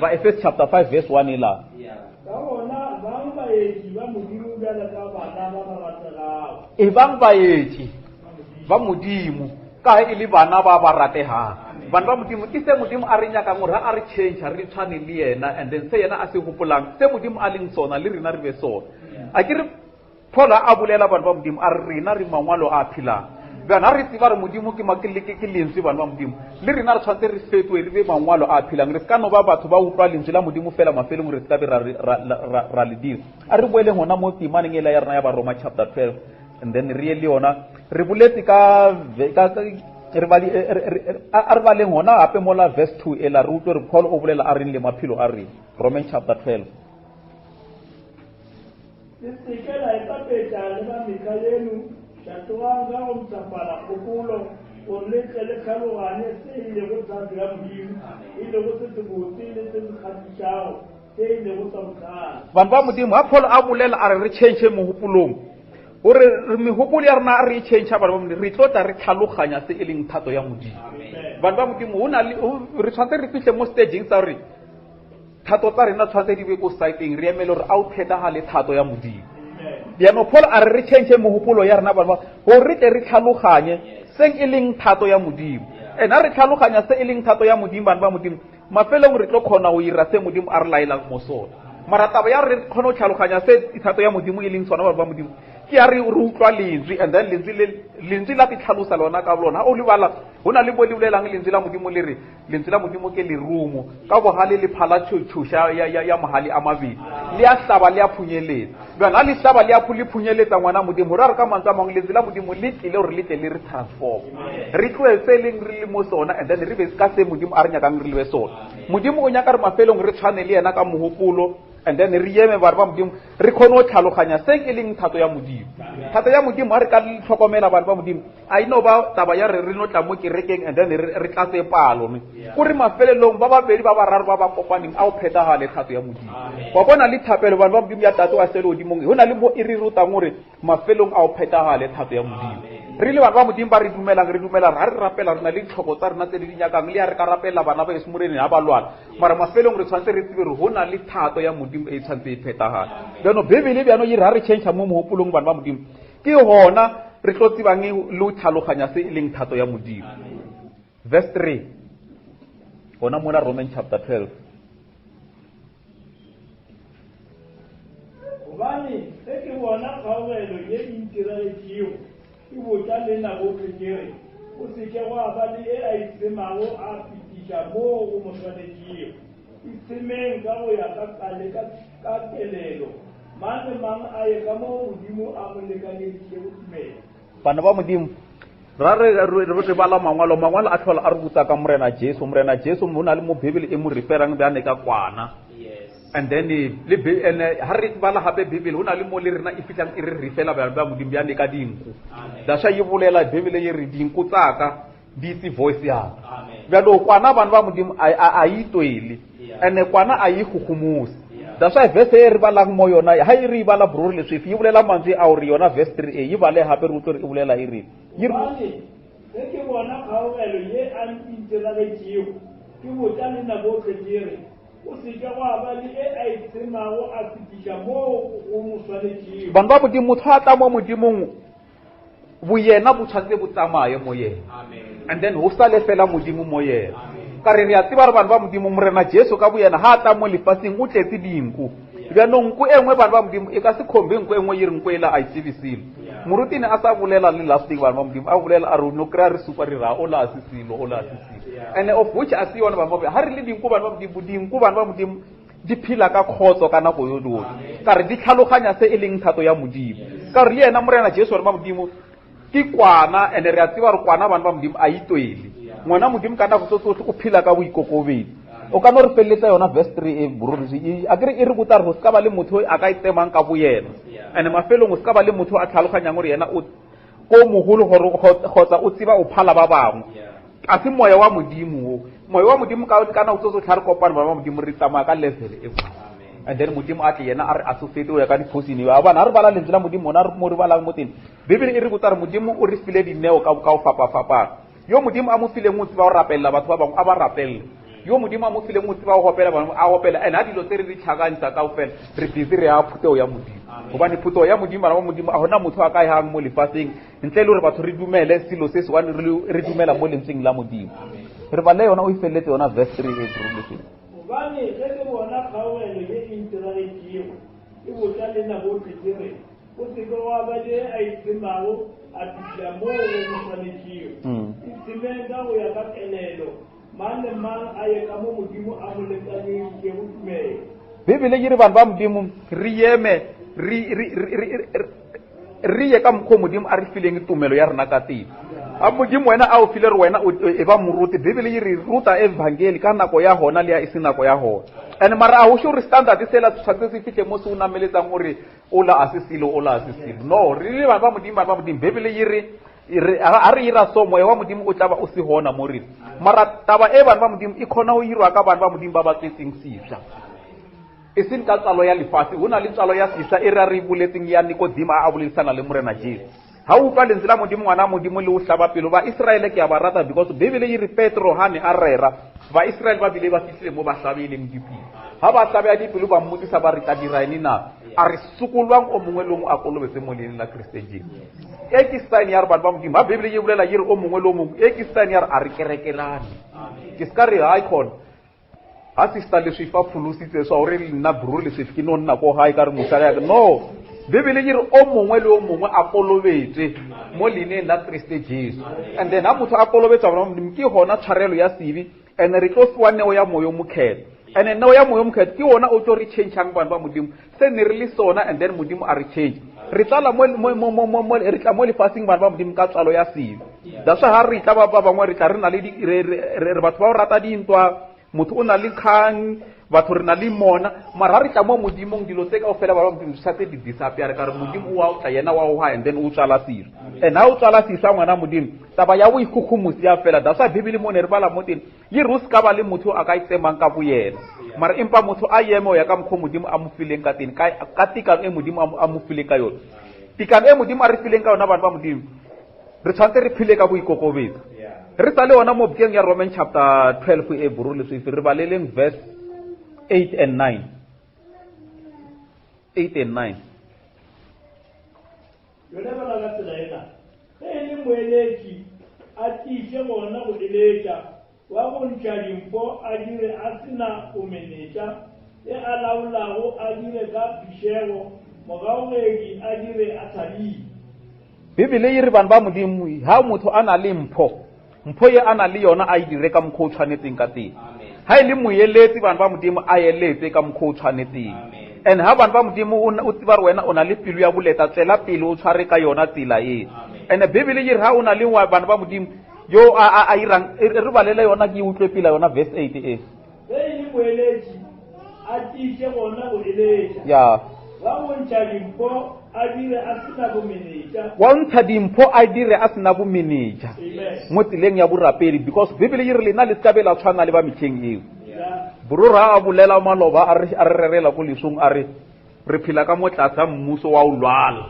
ba efese chapter 5 verse 1 e la Ka gona, bang baetši ba Modimo bjalo ka bana ba ba rategago. E bang baetši ba Modimo ka ge e le bana ba ba rategang. Bana ba Modimo ke se Modimo a re nyakang gore a re change re tshwane le yena and then se yena a se gopolang se Modimo a leng sona le rena re be sona. A ke re Paul a bolela bana ba Modimo a re rena re mangwalo a phelang. Bjana re tseba re Modimo ke ke lentswe bana ba Modimo. Le rena re tshwanetse re fetoe re be mangwalo a phelang. Re se ka no ba batho ba utlwa lentswe la Modimo fela mafelong re se ka be ra le dira. A re boeleng gona mo temaneng ela ya rena ya Baroma chapter 12 and then re ye le yona. Re boletse ka a re baleng gona gape mola verse 2 ela re utlwe re Paul o bolela a reng le maphelo a reng. Romans chapter 12. Le se ke la ipapetša le ba mehla yeno, šatogang ka go mpshafala kgopolo, gore le tle le hlaloganye se e lego thato ya Modimo, e lego se sebotse le se se kgahlišago, se e lego sa bohlale. Vanhu va Modimo, ha Paul a bolela a re re change mogopolong, gore re megopolo ya rena re e change bana ba Modimo, re tlo tla re tlhaloganya se e leng thato ya Modimo. Vanhu ba Modimo, ho na le re tshwanetse re fihle mo stageng sa gore thato tsa rena tshwanetse di be ko siteng re emele gore a o phethagale thato ya modimo jaanong paul a re re change mogopolo ya rena bana gore re tle re tlhaloganye seng e leng thato ya modimo and a re tlhaloganya se e leng thato ya modimo bana ba modimo mafelong re tlo kgona go ira se modimo a re laelang mo sona mara taba ya re kgone go tlhaloganya se thato ya modimo e leng sona bana ba modimo ke ya re re utlwa lentswe and then lentswe la titlhalosa lona ka lona o lebala Go na le mo le bolelang lentswe la Modimo le re, Lentswe la Modimo ke lerumo, ka bogale le phala tšhoša ya, ya, ya mogale a mabedi. Le a hlaba le a phunyeletsa. Bjana ha le hlaba le a le phunyeletsa ngwana Modimo, gore a re ka mantswe a mangwe lentswe la Modimo le tlile gore le tle le re transform. Re tloe se leng re le mo sona and then re be ka se Modimo a re nyakang re le be sona. Modimo o nyaka re mafelong re tshwane le yena ka mogopolo and then re eme bare ba Modimo re kgone go tlhaloganya se e leng thato ya Modimo. Thato ya Modimo ha re ka tlhokomela bana ba Modimo a ino ba taba ya re re no tla mo kerekeng and then re tlatse palo ne kore mafelelong ba babedi ba bararo ba ba kopaneng a o phethagale thato ya Modimo. Wa bona le thapelo bana ba Modimo ya Tate wa selegodimong go na le mo e re rutang gore mafelong a o phethagale thato ya Modimo. Re le bana ba Modimo ba re dumelang re dumela re ga re rapela re na le ditlhoko tsa rena tse di di nyakang le ya re ka rapela bana ba eso moreneng ga ba lwala mara mafelong re tshwanetse re tsebe gore go na le thato ya Modimo e tshwanetse e phethagale. Bjano Bebele bjano e re ga re change mo mogopolong bana ba Modimo ke gona re tlo tsebang le go tlhaloganya se e leng thato ya Modimo. Verse 3 gona mola Romans chapter 12. Gobane ge ke bona kgaogelo ye e ntiragetšego ke botša lena bohle ke re, go se ke gwa ba le e a itshemago a fetiša moo go mo swanetšego. Itshemeng ka go ya ka kale ka, ka kelelo, mang le mang a ye ka moo Modimo a mo lekanyeditšego tumelo. Bana ba Modimo, ra re re re bala mangwalo, mangwalo a tlhola a re botsa ka Morena Jesu. Morena Jesu mo na le mo Bibele e mo referang bjane ka kwana. Yes. And then le and ha re bala gape Bibele go na le mo le rena e fihlang e re refela bana ba Modimo bjane ka dinku. That's why e bolela Bibele e re dinku tsaka di itse voice ya ka. Bjalo kwana bana ba Modimo a a itwele. And kwana a e gogomose. That's why verse e re balang mo yona ha e re e bala bro re leswefi e bolela mantswe a gore yona verse 3 e e bale gape re utlwe re e bolela e reng. E re Gobane ge ke bona kgaogelo ye a ntiragetšego ke botša lena bohle ke re, go se ke gwa ba le e a itshemago a fetiša moo go mo swanetšego. Bana ba Modimo, motho a tla mo Modimong boyena bo tshwanetse bo tsamaye mo yena. And then go sale fela Modimo mo yena. Ka re re a tseba re bana ba Modimo, Morena Jesu ka boyena ha a tla mo lefaseng o tletse dinku. Bjanong nku e nngwe bana ba Modimo e ka se khombe nku e nngwe e re nku ela a e tsebe selo. Moruti ne a sa bolela le last week bana ba Modimo a bolela a re no kry-a re supa re ra o la se selo o la se selo. And of which a se yone bana ba ha re le dinku bana ba Modimo dinku bana ba Modimo di phela ka kgotso ka nako yo yotlhe ka re di tlhaloganya se e leng thato ya Modimo. Ka gore le yena Morena Jesu bana ba Modimo ke kwana and re a tseba gore kwana bana ba Modimo a itwele. Ngwana Modimo ka nako tso tsotlhe o phela ka boikokobetso. O ka no re feleletsa yona verse 3 e bro a kere e re botsa gore go se ka ba le motho a ka itemang ka boyena. And mafelong o se ka ba le motho a tlhaloganyang gore yena o ko mogolo gore kgotsa o tseba o phala ba bangwe. A se moya wa Modimo o. Moya wa Modimo ka ka nako tso tsotlhe re kopane bana ba Modimo re tsamaya ka level e nngwe. And then Modimo a tle yena a re associate o ya ka diphosini. A bona ha re bala lentswe la Modimo ona mo re balang mo teng. Bibele e re botsa re Modimo o re file dineo ka ka go fapa-fapana. Yo Modimo a mo fileng o tseba go rapelela batho ba bangwe a ba rapelele. Yo Modimo a mo fileng o tseba go opela bangwe a opela. And ha dilo tse re di tlhakantsa kaofela re busy re ya phuthego ya Modimo. Gobane phuthego ya Modimo bana ba Modimo a gona motho a ka yang mo lefaseng ntle le gore batho re dumele selo se se one re dumela mo lentsweng la Modimo. Re bale yona o e feleletse yona verse 3 e bro. Gobane ge ke bona kgaogelo ye e ntiragetšego ke botša lena bohle ke re, go se ke gwa ba le a itshemago a fihla moo go mo swanetšego. Itshemeng ka go ya ka kelelo, mang le mang a ye ka mo Modimo a mo lekanyeditšego tumelo. Bibele e re bana ba Modimo re eme re ye ka mokgwa Modimo a re fileng tumelo ya rena ka teng. A Modimo wena a o file re wena o e ba moruti. Bibele e re ruta evangeli ka nako ya hona le ya e se nako ya hona. And mara a ho sho re standard sela se tshwanetse se fihle mo se o nameletsang gore o la a se selo o la a se selo. No, re le bana ba Modimo bana ba Modimo Bibele e re ha re ira so moya wa Modimo o tla ba o se hona mo re. Mara taba e bana ba Modimo e khona ho irwa ka bana ba Modimo ba ba tswetseng sefša. E seng ka tswalo ya lefatshe, ho na le tswalo ya sefša e re re boletseng ya Nikodimo a boledisana le Morena Jesu. Ha o utlwa lentswe la Modimo ngwana Modimo le o hlaba pelo ba Israele ke a ba rata because Bibele e re Petro ha ne a rera ba Israele ba bile ba fihlile mo ba hlabeleng dipelo. Ha ba hlabea dipelo ba mmotsisa ba re tla dira eng na? A re sokolwang o mongwe le o mongwe a kolobetse mo leineng la Kriste Jesu. E ke sign ya re bana ba Modimo ha Bibele e bolela e re o mongwe le o mongwe e ke sign ya re a re kerekelane. Ke se ka re ha khona ha sister leswi fa pholositse swa gore nna bro leswi ke no nna ko gae ka re mosadi ya ka no. Bibele yi ri o mongwe le o mongwe a kolobetswe mo leineng la Kriste Jesu. And then ha motho a kolobetswa bana ba Modimo ke gona tshwarelo ya sebe and re tlo fiwa neo ya moyo mokhetho. And neo ya moyo mokhetho ke ona o tlo re changeng bana ba Modimo se ne re le sona and then Modimo a re change. Re tlala mo mo mo mo mo re tla mo lefaseng bana ba Modimo ka tswalo ya sebe. That's why ha re tla ba ba bangwe re tla re na le re re batho ba go rata dintwa motho o na le kgang batho re na le mona mara ha re tla mo modimong dilo tse kao fela ba modimo sa tse di disappear ka re modimo o wa o tla yena wa o ha and then o tswala selo and ha o tswala selo ngwana modimo taba ya boikgogomosi ya fela that's why bibele mo ne re bala mo teng yi re o se ka ba le motho a ka itsemang ka boyena mara empa motho a eme o ya ka mokgwa modimo a mo fileng ka teng ka tekano e modimo a mo fileng ka yone tekano e modimo a re fileng ka yona bana ba modimo re tshwanetse re phele ka boikokobetso re sa le ona mo bukeng ya roman chapter 12 e buru leswifi re baleleng verse 8 and 9 8 and 9 yone bala ka tsela ena ge e le moeletši a tiiše gona go eletša wa go ntšha dimpho a dire a se na bomenetša, e a laolago a dire ka phišego, mogaugedi a dire a thabile. Bibele e re bana ba Modimo, ha motho a na le mpho, mpho ye a na le yona a e dire ka mokgwa o tshwanetseng ka teng. Ha e le moeletsi bana ba Modimo a eletse ka mokgwa o tshwanetseng. And ha bana ba Modimo o tseba gore wena o na le pelo ya boleta, tswela pele o tshware ka yona tsela e. And Bibele e re ha o na le bana ba Modimo yo a a a irang e re balele yona ke utlwe pila yona verse 8 e ge e le moeletši a tiiše gona go eletša ya wa go ntšha dimpho a dire a se na bomenetša wa ntsha dimpho a dire a sena bomenetša amen mo tseleng ya borapedi because bibele e re lena le sekabe la tshwana le ba metlheng eo ya borora a bolela maloba a re a re rerela ko lesong a re re phela ka mo tlase ga mmuso wa o lwala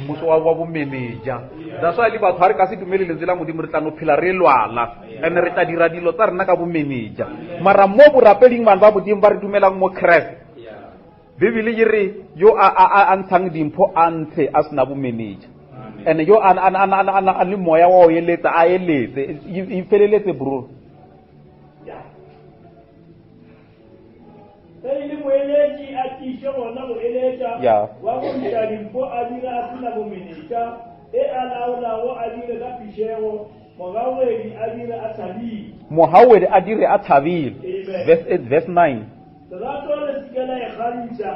mmuso wa wa bomeneja that's why le batho ga re ka se dumele lentswe la modimo re tla no phela re lwala and re tla dira dilo tsa rena ka bomeneja mara mo borapeding bana ba modimo ba re dumelang mo kreste bibele e re yo a a a ntshang dimpho a ntshe a sena bomeneja and yo a a a a le moya wa o eletsa a eletse e feleletse bro Ge e le moeletši, a tiiše gona go eletša, Ya. wa go ntšha dimpho a dire a se na bomenetša, e a laolago a dire ka phišego, mogaugedi a dire a thabile. Mogaugedi a dire a thabile. Amen. Verse 8, verse 9. Lerato le se ke la ikgantšha,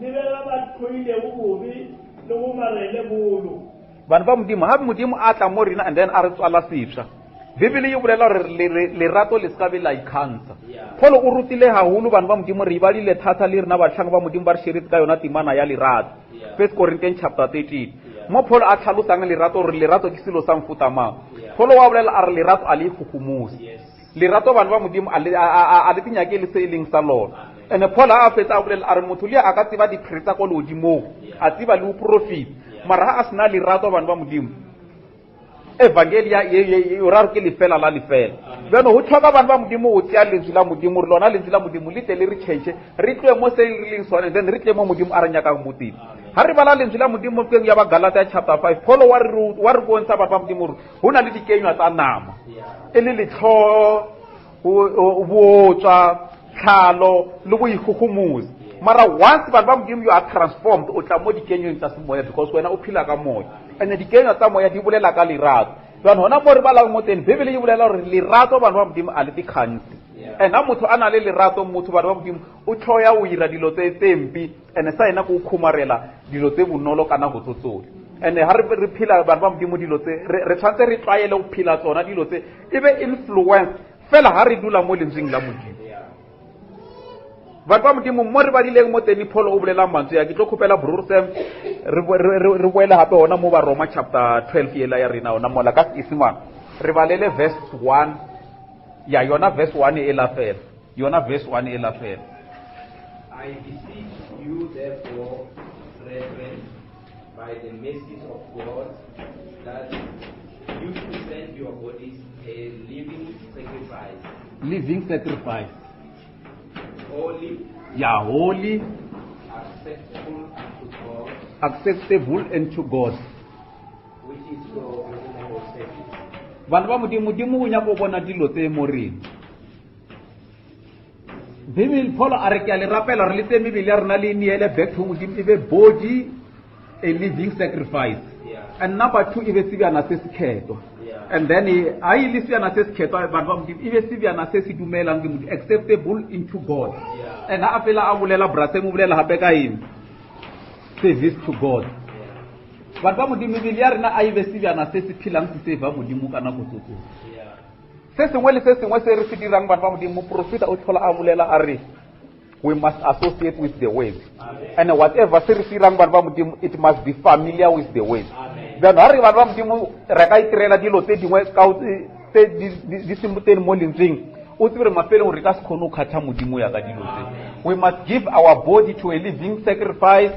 le be ba ba hloilego bobe, le gomarele bolo. Bana ba Modimo, ga Modimo a tla mo rena and then a re tswala sefsa. Bibele e bolela gore lerato le se ka be la ikgantsha. Paul o rutile haholo bana ba Modimo, re ibadile thata le rena batlhanka ba Modimo ba re šeretse ka yona temana ya lerato. First Corinthians chapter 13. Mo Paul a tlhalosang lerato gore lerato ke selo sa mofuta mang. Paul wa bolela a re lerato a le ikgogomose. Lerato bana ba Modimo a le tinyake le se e leng sa lona. And Paul ha a fetsa a bolela a re motho le a ka tseba diphiri tsa ko lehodimong, a tseba le boprofeta, mara ha a sena lerato bana ba Modimo, evangeli ya o ra re ke lefela la lefela. Bjano go tlhoka bana ba Modimo go tšea lentswe la Modimo gore lona lentswe la Modimo le tle le re change, re tloe mo se re leng sone, then re tle mo Modimo a re nyakang mo teng. Ha re bala lentswe la Modimo bukeng ya Bagalatia chapter 5, Paul wa re wa re bontsha batho ba Modimo gore go na le dikenywa tsa nama, e le letlhoo, bootswa, tlhalo le boikgogomosi. Mara once batho ba Modimo you are transformed, o tla mo dikenyweng tsa semoya because wena o phela ka moya. And dikenywa tsa moya di bolela ka lerato. Jaanong hona mo re balang mo teng, Bibele e bolela gore lerato bana ba Modimo a le tikgantsi. And ha motho a na le lerato, motho bana ba Modimo o tlhoya o ira dilo tse tse mpe, and sa ena ko o kgomarela dilo tse bonolo ka nako tso tsotlhe. And ha re phela bana ba Modimo dilo tse re tshwanetse re tlwaele go phela tsona dilo tse e be influence fela ha re dula mo lentsweng la Modimo. Batho ba Modimo mo re badileng mo teng Paul o bolela mantswe ya ke tlo kgopela Brother Sam re boele gape ona mo ba Roma chapter 12 ela ya rena ona mola ka Seesemane re balele verse 1 ya yona verse 1 e la fela yona verse 1 e la fela. I beseech you therefore, brethren, by the mercies of God, that you present your bodies a living sacrifice. Living sacrifice. Holy. Yeah, holy. Acceptable unto God. Acceptable unto God. Which is your reasonable service. Bana ba Modimo, Modimo o nyaka go bona dilo tse mo rena. Bible Paul a re ke a le rapela re le tse mebele ya rena le neele back to Modimo e be body a living sacrifice. And number 2 e be sebjana se sekhetwa. And then ha e le sebjana se sekhetwa batho ba Modimo, e be sebjana se se dumelang ke Modimo, acceptable into God. And ha a fela a bolela braseng, o bolela hape ka eng? Service to God. Batho ba Modimo, mebele ya rena a e be sebjana se se phelang se seva Modimo ka nako tso tsotlhe. Se sengwe le se sengwe se re se dirang, batho ba Modimo, moprofeta o tlhola a bolela a re we must associate with the word. And whatever se re se dirang, batho ba Modimo, it must be familiar with the word. Jaanong ha re batho ba Modimo re ka itirela dilo tse dingwe ka tse di seng teng mo lentsweng, o tsebe re mafelong re ka se kgone go kgatlha Modimo ya ka dilo tse. We must give our body to a living sacrifice.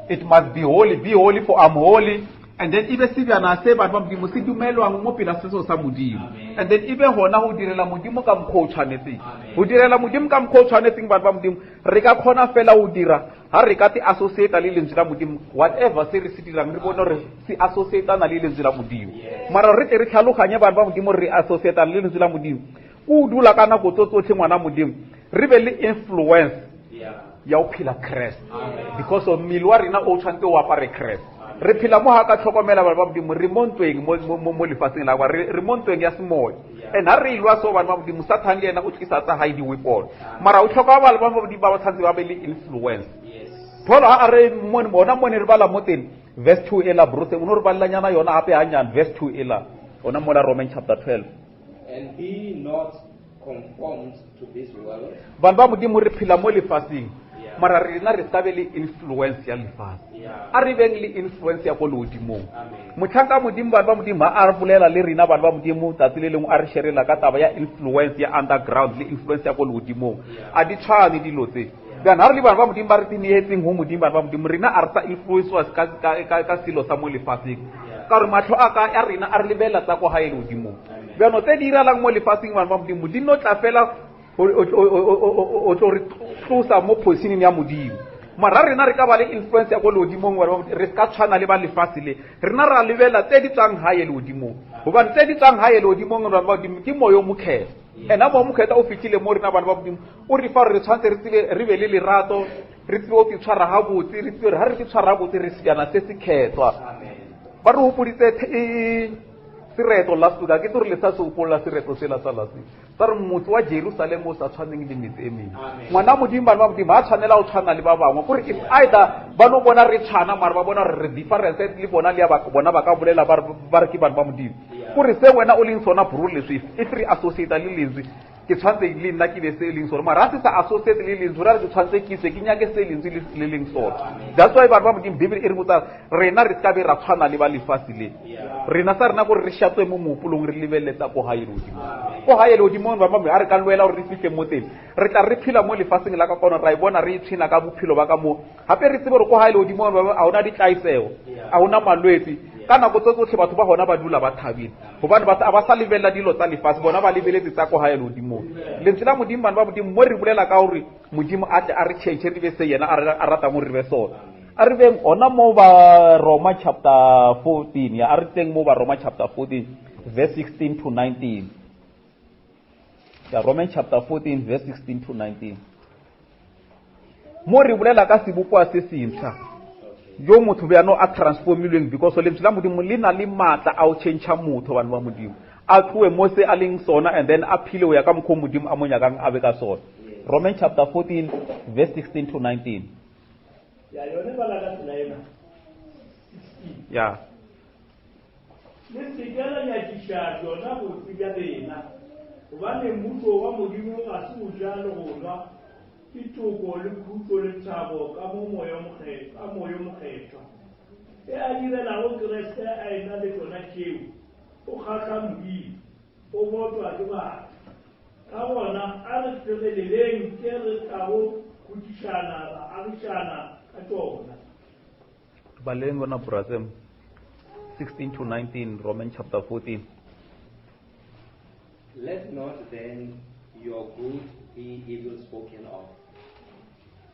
It must be holy, be holy for I'm holy. And then e be sebjana se batho ba Modimo se dumelwang mo pela seso sa Modimo. And then e be gona go direla Modimo ka mokgwa o tshwanetseng. Go direla Modimo ka mokgwa o tshwanetseng, batho ba Modimo, re ka kgona fela go dira ha re ka te associate le lentswe la Modimo. Whatever se re se dirang, re bone gore se associatana le lentswe la Modimo. Mara re tle re tlhaloganye, batho ba Modimo, re associatana le lentswe la Modimo. O dula ka nako tso tsotlhe, ngwana Modimo, re be le influence ya go phela Christ, because of mmele wa rena o tshwanetse o apare Christ. Re phela mo ga ka tlhokomela, batho ba Modimo, re mo ntweng mo lefatsheng la kwa, re mo ntweng ya semoya. And ha re ilwa so, batho ba Modimo, Satan le yena o tlisa tsa hae di-weapon, mara o tlhoka batho ba Modimo ba ba tshwanetse ba be le influence. Thola ha a re ona mone re bala mo teng verse 2 ela, brose o no re balelanyana yona gape hanyane, verse 2 ela ona mola Roman chapter 12. And be not conformed to this world. Vanhu ba Modimo, re phela mo lefatsheng, mara rena re sa be le influence ya lefatshe. A re beng le influence ya ko legodimong. Motlhanka Modimo, vanhu ba Modimo, ha a re bolela le rena, vanhu ba Modimo, tsatsi le lengwe a re sherela ka taba ya influence ya underground le influence ya ko legodimong. A di tshwane dilo tse. Jaanong ha re le vanhu ba Modimo ba re tineetseng go Modimo, vanhu ba Modimo, rena a re sa influencewa ka selo sa mo lefatsheng, ka gore matlho a ka a rena a re lebelela tsa ko gae legodimong. Jaanong tse di iralang mo lefatsheng, vanhu ba Modimo, di no tla fela o tlo re tlosa mo positioneng ya Modimo. Mara rena re ka ba le influence ya ko legodimong, re se ka tshwana le ba lefatshe le. Rena ra lebelela tse di tswang gae legodimong, gobane tse di tswang gae legodimong, vanhu ba Modimo, ke moya o mokgetha. And ha moya o mokgetha o fitlhile mo rena, bana ba Modimo, o re fa gore re tshwanetse re tsebe re be le lerato, re tsebe o ke tshwara gabotse, re tsebe gore ga re ke tshwara gabotse re sebjana se se khethwa. Ba re gopoditse sereto last week, a ke tse gore le sa se gopolola sereto sela sa last week, sa re motse wa Jerusalem o sa tshwaneng le metse e mengwe. Ngwana Modimo, bana ba Modimo, ga tshwanela go tshwana le ba bangwe, kore it's either ba no bona re tshwana, mara ba bona gore re difference le bona, le ya bona ba ka bolela ba re ke bana ba Modimo. Kore se wena o leng sona, bro, leswe, if re associata le lentswe, ke tshwanetse le nna ke be se e leng sone. Mara ga se sa associate le lentswe, ra re ke tshwanetse ke tswe ke nyake se lentswe le leng sone. That's why, batho ba Modimo, Bible e re botsa rena re ska be ra tshwana le ba lefatshe le. Rena sa rena gore re shatswe mo mogopolong, re lebelele tsa ko gae legodimong. Ko gae legodimong, ba bangwe a re ka lwela gore re fitlhe mo teng, re tla re phela mo lefatsheng la ka kono, ra e bona re itshwena ka bophelo ba ka mo. Gape re tsebe gore ko gae legodimong ga ona ditlaisego, ga ona malwetse. Ka nako tse tsotlhe batho ba gona ba dula ba thabile, gobane batho a ba sa lebelela dilo tsa lefatshe, bona ba lebeletse tsa ko gae legodimong. Lentswe la Modimo, bana ba Modimo, mo re bolela ka gore Modimo a tle a re change re be se yena a ratang gore re be sona, a re beng ona mo ba Roma chapter 14. Ya, a re teng mo ba Roma chapter 14 verse 16 to 19. Ya, Roman chapter 14 verse 16 to 19, mo re bolela ka sebopoa se sentšha yo motho bjano a transformilweng, because lentswe la Modimo le na le maatla a o change motho, bana ba Modimo, a tloe mo se a leng sona and then a phile go ya ka mokgwa o Modimo a mo nyakang a be ka sona. Roman chapter 14 verse 16 to 19. Ya, yone bala ka tsela ena 16. Ya. Le se ke la nyatšiša bjona botse bja lena, gobane mmušo wa Modimo ga se go ja le go nwa, ke toko le khutšo le thabo ka mo moya ka moyo mokgethwa. E a direlago Kriste a ena le tšona tšeo, o kgahla Modimo, o botwa ke batho. Ka gona a re phegeleleng tše re tlago khutšišana ra agišana ka tšona. Baleng bona brasem 16 to 19, Roman chapter 14. Let not then your good be evil spoken of.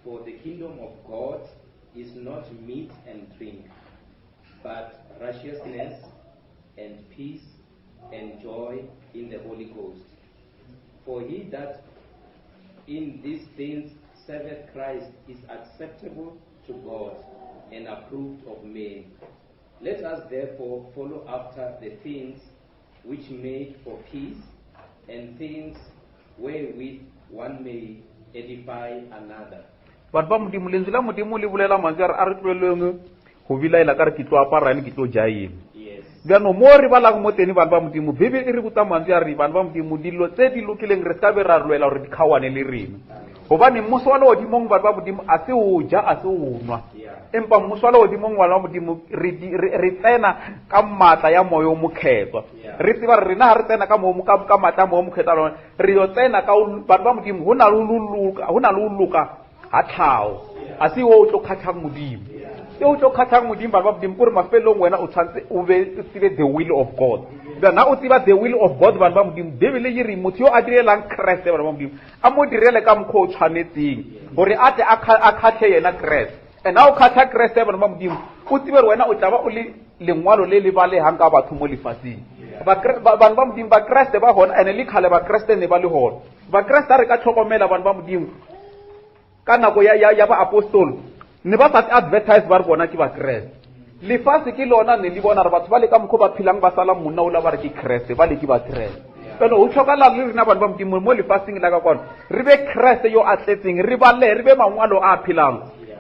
For the kingdom of God is not meat and drink, but righteousness and peace and joy in the Holy Ghost. For he that in these things serveth Christ is acceptable to God and approved of men. Let us therefore follow after the things which make for peace and things wherewith one may edify another. Batho ba Modimo, Lentswe la Modimo le bolela mantswe a re a re tloeleng go bilaela ka re ke tlo apara eng, ke tlo ja eng. Bjano mo re balang mo teng bana ba Modimo, Bibele e re botsa mantswe a re bana ba Modimo, dilo tse di lokileng re se ka be ra lwela gore di kgaoane le rena. Gobane mmuso wa legodimong bana ba Modimo a se o ja a se o nwa. Empa mmuso wa legodimong bana ba Modimo re tsena ka maatla ya moya o mokgethwa. Re tseba re rena ga re tsena ka ka ka maatla a moya o mokgethwa re yo tsena ka bana ba Modimo go na le go loka ga tlhago. A se o tlo kgatlhang Modimo. E o tlo kgatlhang Modimo bana ba Modimo kore mafelong wena o tshwanetse o be o tsebe the will of God. Bjana o tseba the will of God bana ba Modimo, Bibele e re motho yo a direlang Kreste bana ba Modimo a mo direle ka mokgwa o tshwanetseng gore a tle a kgatlhe yena Kreste. And ha o kgatlha Kreste bana ba Modimo, o tsebe gore wena o tla ba o le lengwalo le le balegang ka batho mo lefatsheng. Bana ba Modimo, Bakreste ba gona, and le kgale Bakreste ne ba le gona. Bakreste a re ka tlhokomela bana ba Modimo ka nako ya, ya, ya baapostolo ne ba sa advertise ba re bona ke Bakreste. Lefase ke lona ne le bona re batho ba le ka mokgwa ba phelang ba sala monna ola ba re ke Kreste, ba le ke Bakreste. Bjalo go tlhokala le rena bana ba Modimo mo lefaseng la ka kwano re be Kreste yo a tletseng, re bale, re be mangwalo a phelang.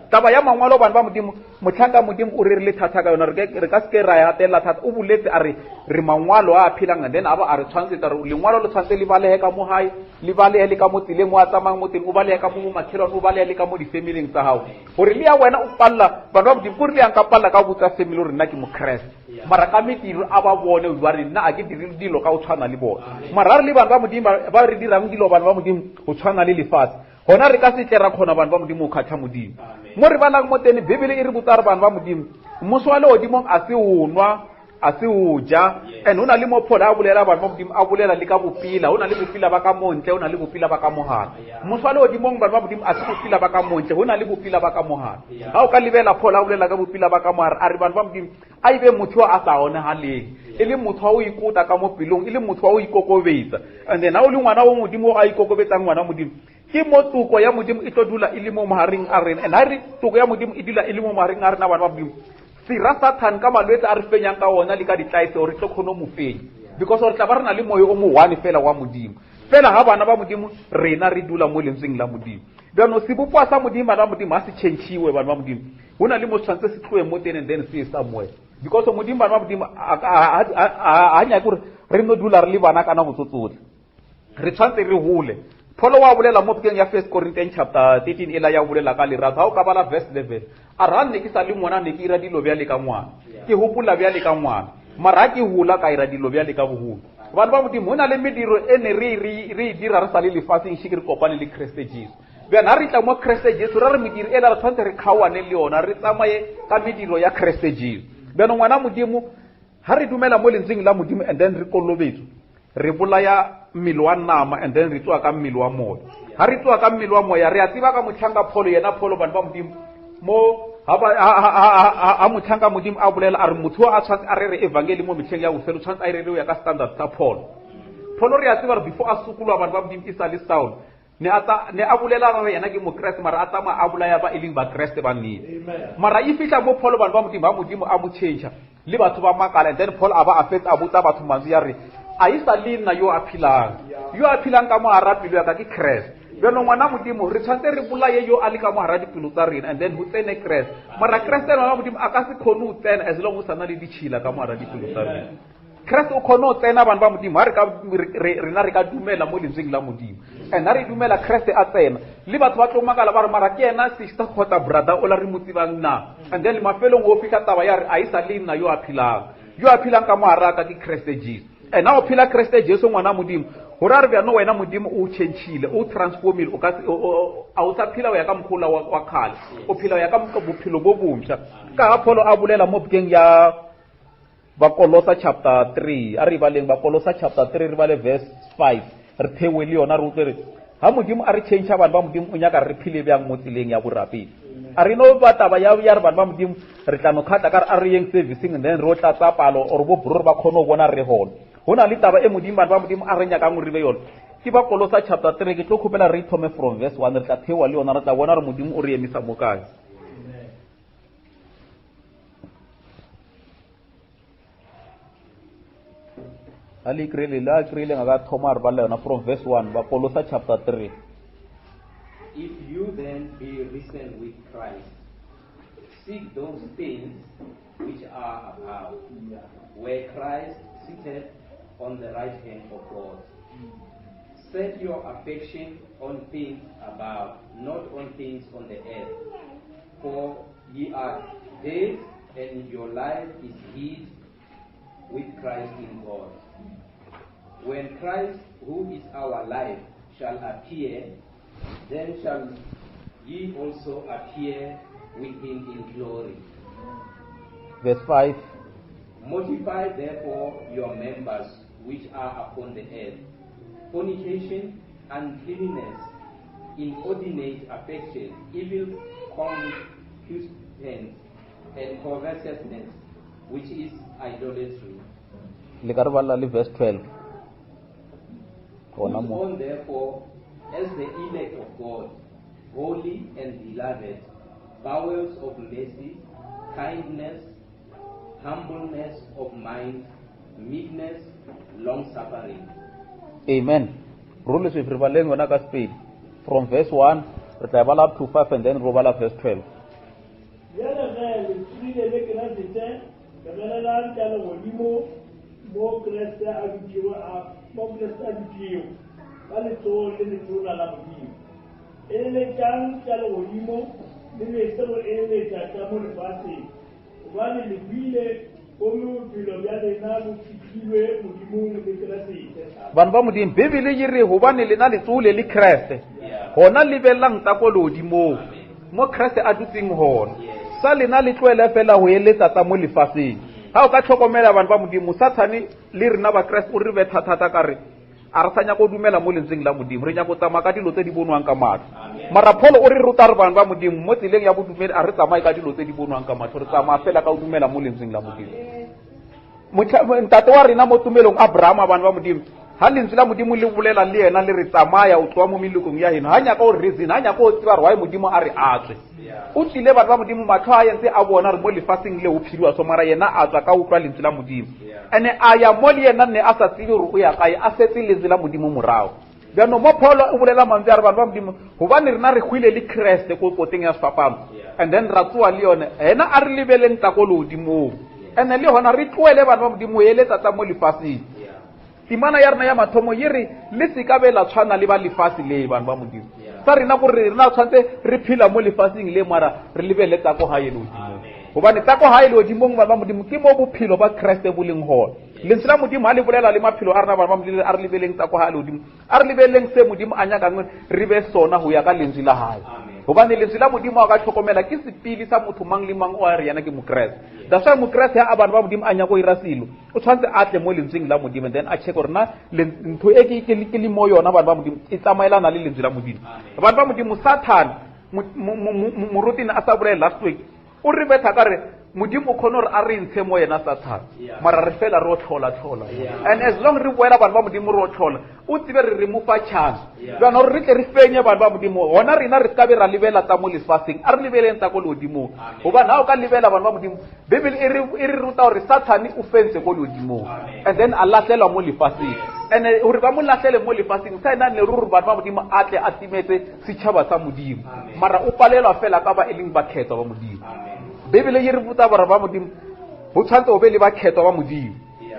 Taba ya mangwalo bana ba Modimo, mohlanka Modimo o rerile thata ka yona, re ka seke ra ya gatelela thata. O boletse a re re mangwalo a phelang, and then a ba a re tshwantshetsa re lengwalo le tshwanetse le balege ka mo gae, le balege le ka mo tseleng mo a tsamayang mo teng, o balege ka mo makhelwane, o balege le ka mo di-familing tsa gago. Gore le ya wena o palela bana ba Modimo, kore le yang ka palela ka botsa family gore nna ke Mokreste, mara ka mediro a ba bone ba re nna a ke dire dilo ka go tshwana le bone. Mara re le bana ba Modimo ba re dirang dilo bana ba Modimo go tshwana le lefatshe, gona re ka se tle ra kgona bana ba Modimo go kgatlha Modimo. Mo re balang mo teng Bibele e re botsa re bana ba Modimo, mmuso wa legodimong a se o nwa, a se o ja. And ho na le mo Paul a bolela bana ba Modimo, a bolela le ka bopila, ho na le bopila ba ka montle, ho na le bopila ba ka mogare. Mmuso wa legodimong bana ba Modimo a se bopila ba ka montle, ho na le bopila ba ka mogare. Ga o ka lebela Paul a bolela ka bopila ba ka mogare, a re bana ba Modimo a ebe motho a sa onegaleng, e le motho wa o ikota ka mo pelong, e le motho wa o ikokobetsa. And then ha o le ngwana wa Modimo a ikokobetsang ngwana Modimo, ke mo toko ya Modimo e tlo dula e le mo mahareng a rena. And ha re toko ya Modimo e dula e le mo mahareng a rena bana ba Modimo, sera Satan ka malwetse a re fenyang ka ona le ka ditlaese, re tlo kgone mo fenya, because re tla ba re na le moyo o mo one fela wa Modimo. Fela ha bana ba Modimo rena re dula mo lentsweng la Modimo. Bjano sebopoa sa Modimo bana ba Modimo ha se change-iwe bana ba Modimo. Ho na le mo tshwanetse se tlohe mo teng and then se ye somewhere. Because Modimo bana ba Modimo a nyake gore re no dula re le bana ka nako tsotlhe. Re tshwanetse re hole. Paul wa bolela mo bukeng ya 1 Corinthians chapter 13 e la ya bolela ka lerato. Ha o ka bala verse 11, a ra ne ke sa le ngwana ne ke ira dilo bjale ka ngwana, ke hopola bjale ka ngwana, mara ha ke hola ka ira dilo bjale ka boholo. Bana ba Modimo, ho na le mediro e ne re e dira re sa le lefatsheng še ke re kopane le Kreste Jesu. Bjana ha re tla mo Kreste Jesu, ra re mediro e la re tshwanetse re kgaoane le yona, re tsamaye ka mediro ya Kreste Jesu. Bjana ngwana Modimo, ha re dumela mo lentsweng la Modimo and then re kolobetswe, re bolaya mmele wa nama and then re tsoa ka mmele wa moya. Ha re tsoa ka mmele wa moya, re a tseba ka mohlanka Paul, yena Paul bana ba Modimo, mo ha mohlanka Modimo a bolela a re motho a tshwanetse a rere evangeli mo mehleng ya bofelo, tshwanetse a e rere ho ya ka standard sa Paul. Paul re a tseba gore before a sokolwa bana ba Modimo e sa le Saul, ne a tsa ne a bolela re yena ke mokreste, mara a tsamaya a bolaya ba e leng bakreste ba nnete. Mara e fihla mo Paul bana ba Modimo, ba Modimo a mo change le batho ba makala, and then Paul a ba a fetsa a botsa batho mantswe ya re a e sa le nna yo a phelang, yo a phelang ka mo hara pelo ya ka ke Kreste. Bjalo ngwana Modimo re tshwanetse re bolaye yo a le ka mo hara dipelo tsa rena, and then ho tsene Kreste. Mara Kreste ngwana Modimo a ka se kgone ho tsena as long o sa na le ditšhila ka mo hara dipelo tsa rena. Kreste o kgone ho tsena bana ba Modimo ha re ka rena re ka dumela mo lentsweng la Modimo. And ha re dumela Kreste a tsena, le batho ba tlo makala ba re mara ke yena sister kgotsa brother o la re mo tsebang na. And then mafelong o fihla taba ya re a e sa le nna yo a phelang, yo a phelang ka mo hara ka ke Kreste Jesu. And ha o phela Kreste Jesu ngwana Modimo, gore a re bjano wena Modimo o change-ile, o transformile, o ka se, a o sa phela o ya ka mokgwa wa kgale, o phela o ya ka bophelo bo bontšha. Ka ha Paul a bolela mo bukeng ya Bakolosa chapter 3, a re baleng Bakolosa chapter 3 re bale verse 5, re thewe le yona re utlwe re ha Modimo a re change bana ba Modimo o nyaka re phele bjang mo tseleng ya borapedi. A re no ba taba ya ya re bana ba Modimo re tla no kgatla ka re a re yeng servicing and then re o tlatsa palo or bo bro ba kgone go bona re gona. Ho na le taba e Modimo bana ba Modimo a re nyakang re be yona. Ke Bakolosa chapter 3, ke tlo kgopela re thome from verse 1, re tla thewa le yona re tla bona re Modimo o re emisa mo kae. A le kry-ile le a kry-ile nga ka thoma a re balela yona from verse 1 Bakolosa chapter 3. If you then be risen with Christ, seek those things which are above, where Christ sitteth on the right hand of God. Set your affection on things above, not on things on the earth. For ye are dead, and your life is hid with Christ in God. When Christ, who is our life, shall appear, then shall ye also appear with him in glory. Verse 5. Mortify therefore your members which are upon the earth fornication, uncleanness, inordinate affection, evil concupiscence, and covetousness, which is idolatry. Le ka re balela le verse 12. Put on therefore as the elect of God, holy and beloved, bowels of mercy, kindness, humbleness of mind, meekness, long suffering. Amen. Ro leswi re baleng yona ka Sepedi. From verse 1 re tla e bala up to 5 and then ro bala verse 12. Bjale ge, le tsebile le Kriste, lebelelang tša legodimo mo Kriste a dutšego a, mo Kriste a dutšego ka letsogong le letona la Modimo. Eleletšang tša legodimo, le lese go eleletša tša mo lefaseng, gobane le hwile, gomme bophelo bja lena bo fihlilwe Modimong le Kriste. Bana ba Modimo, Bibele e re gobane lena le tsogile le Kriste, gona lebelelang tsa ko legodimong, mo Kriste a dutseng gona. Sa lena le tlohele fela go eletsa tsa mo lefaseng. Ga o ka hlokomela bana ba Modimo, Sathane le rena Bakriste o re betha thata ka re a re sa nyaka go dumela mo lentsweng la Modimo, re nyaka go tsamaya ka dilo tse di bonwang ka matlho. Mara Paul o re ruta re bana ba Modimo mo tseleng ya bodumedi a re tsamaye ka dilo tse di bonwang ka matlho, re tsamaya fela ka go dumela mo lentsweng la Modimo. Ntate wa rena mo tumelong Abrahama, bana ba Modimo, ha lentswe la Modimo le bolela le yena le re tsamaya o tloa mo melokong ya heno, ha nyaka o reason, ha nyaka o tseba gore why Modimo a re a tswe. O tlile batho ba Modimo matlho a entse a bona re mo lefaseng le o phediwa so, mara yena a tswa ka utlwa lentswe la Modimo. Ene a ya mo le yena ne a sa tsebe gore o ya kae, a setse lentswe la Modimo morago. Bjano mo Paul o bolela mantswe a re bana ba Modimo, gobane rena re hwile le Kriste ko koteng ya sefapano, and then ra tsoa le yone, ena a re lebeleng tsa ko lehodimong. Ene le gona re tloele bana ba Modimo eletsa tsa mo lefaseng. Temana ya rena ya mathomo ye re le se ka be la tshwana le ba lefase le, bana ba Modimo. Sa rena gore rena tshwanetse re phela mo lefaseng le, mara re lebelele tsa ko gae lehodimong. Gobane tsa ko gae lehodimong, bana ba Modimo, ke mo bophelo ba Kriste bo leng gona. Lentswe la Modimo ha le bolela le maphelo a rena, bana ba Modimo, a re lebeleng tsa ko gae lehodimo, a re lebeleng se Modimo a nyakang re be sona go ya ka lentswe la gae. Gobane lentswe la Modimo a ka tlhokomela ke sepili sa motho mang le mang o a re yena ke Mokreste. That's why Mokreste ha a bana ba Modimo a nyaka go ira selo, o tshwanetse a tle mo lentsweng la Modimo, then a check gore na ntho e ke le mo yona, bana ba Modimo, e tsamaelana le lentswe la Modimo. Bana ba Modimo, Satan moruti ne a sa bolele last week, o re betha ka re Modimo o kgone gore a re ntshe mo yena Satan, mara re fela re o tlhola-tlhola. And as long re boela bana ba Modimo re o tlhola, o tsebe re re mo fa chance. Jaanong gore re tle re fenye bana ba Modimo, gona rena re ka be ra lebela tsa mo lefaseng, a re lebeleng tsa ko legodimong. Gobane ga o ka lebela bana ba Modimo, Bibele e re ruta gore Sathane o fentse ko legodimong, and then a latlhelwa mo lefaseng. And gore ba mo latlhele mo lefaseng, sa ena ne ruri bana ba Modimo a tle a timetse setšhaba sa Modimo, mara o palelwa fela ka ba e leng bakgethwa ba Modimo. Bibele e re botsa gore ba Modimo go tshwanetse o be le bakgethwa ba Modimo.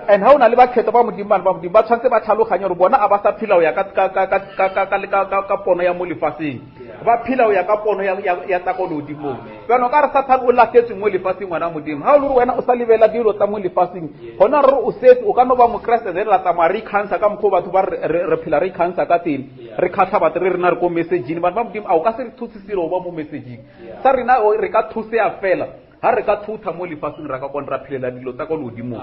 And ha o na le bakgethwa ba Modimo, bana ba Modimo ba tshwanetse ba tlhaloganye gore bona a ba sa phela go ya ka pono ya mo lefaseng, ba phela go ya ka pono ya tsa ko legodimong. Jaanong ka re Satan o latlhetswe mo lefatsheng, ngwana Modimo, ha o le gore wena o sa lebela dilo tsa mo lefatsheng, gona re o setse o ka no ba Mokreste, then ra tsamaya re ikgantsha ka mokgwa o batho ba re phela re ikgantsha ka teng, re kgatlha batho re rena re ko messageng. Bana ba Modimo, a o ka se re thuse selo go ba mo messageng sa rena, re ka thusea fela ha re ka thutha mo lefatsheng, ra ka kwana ra phelela dilo tsa kwa legodimong.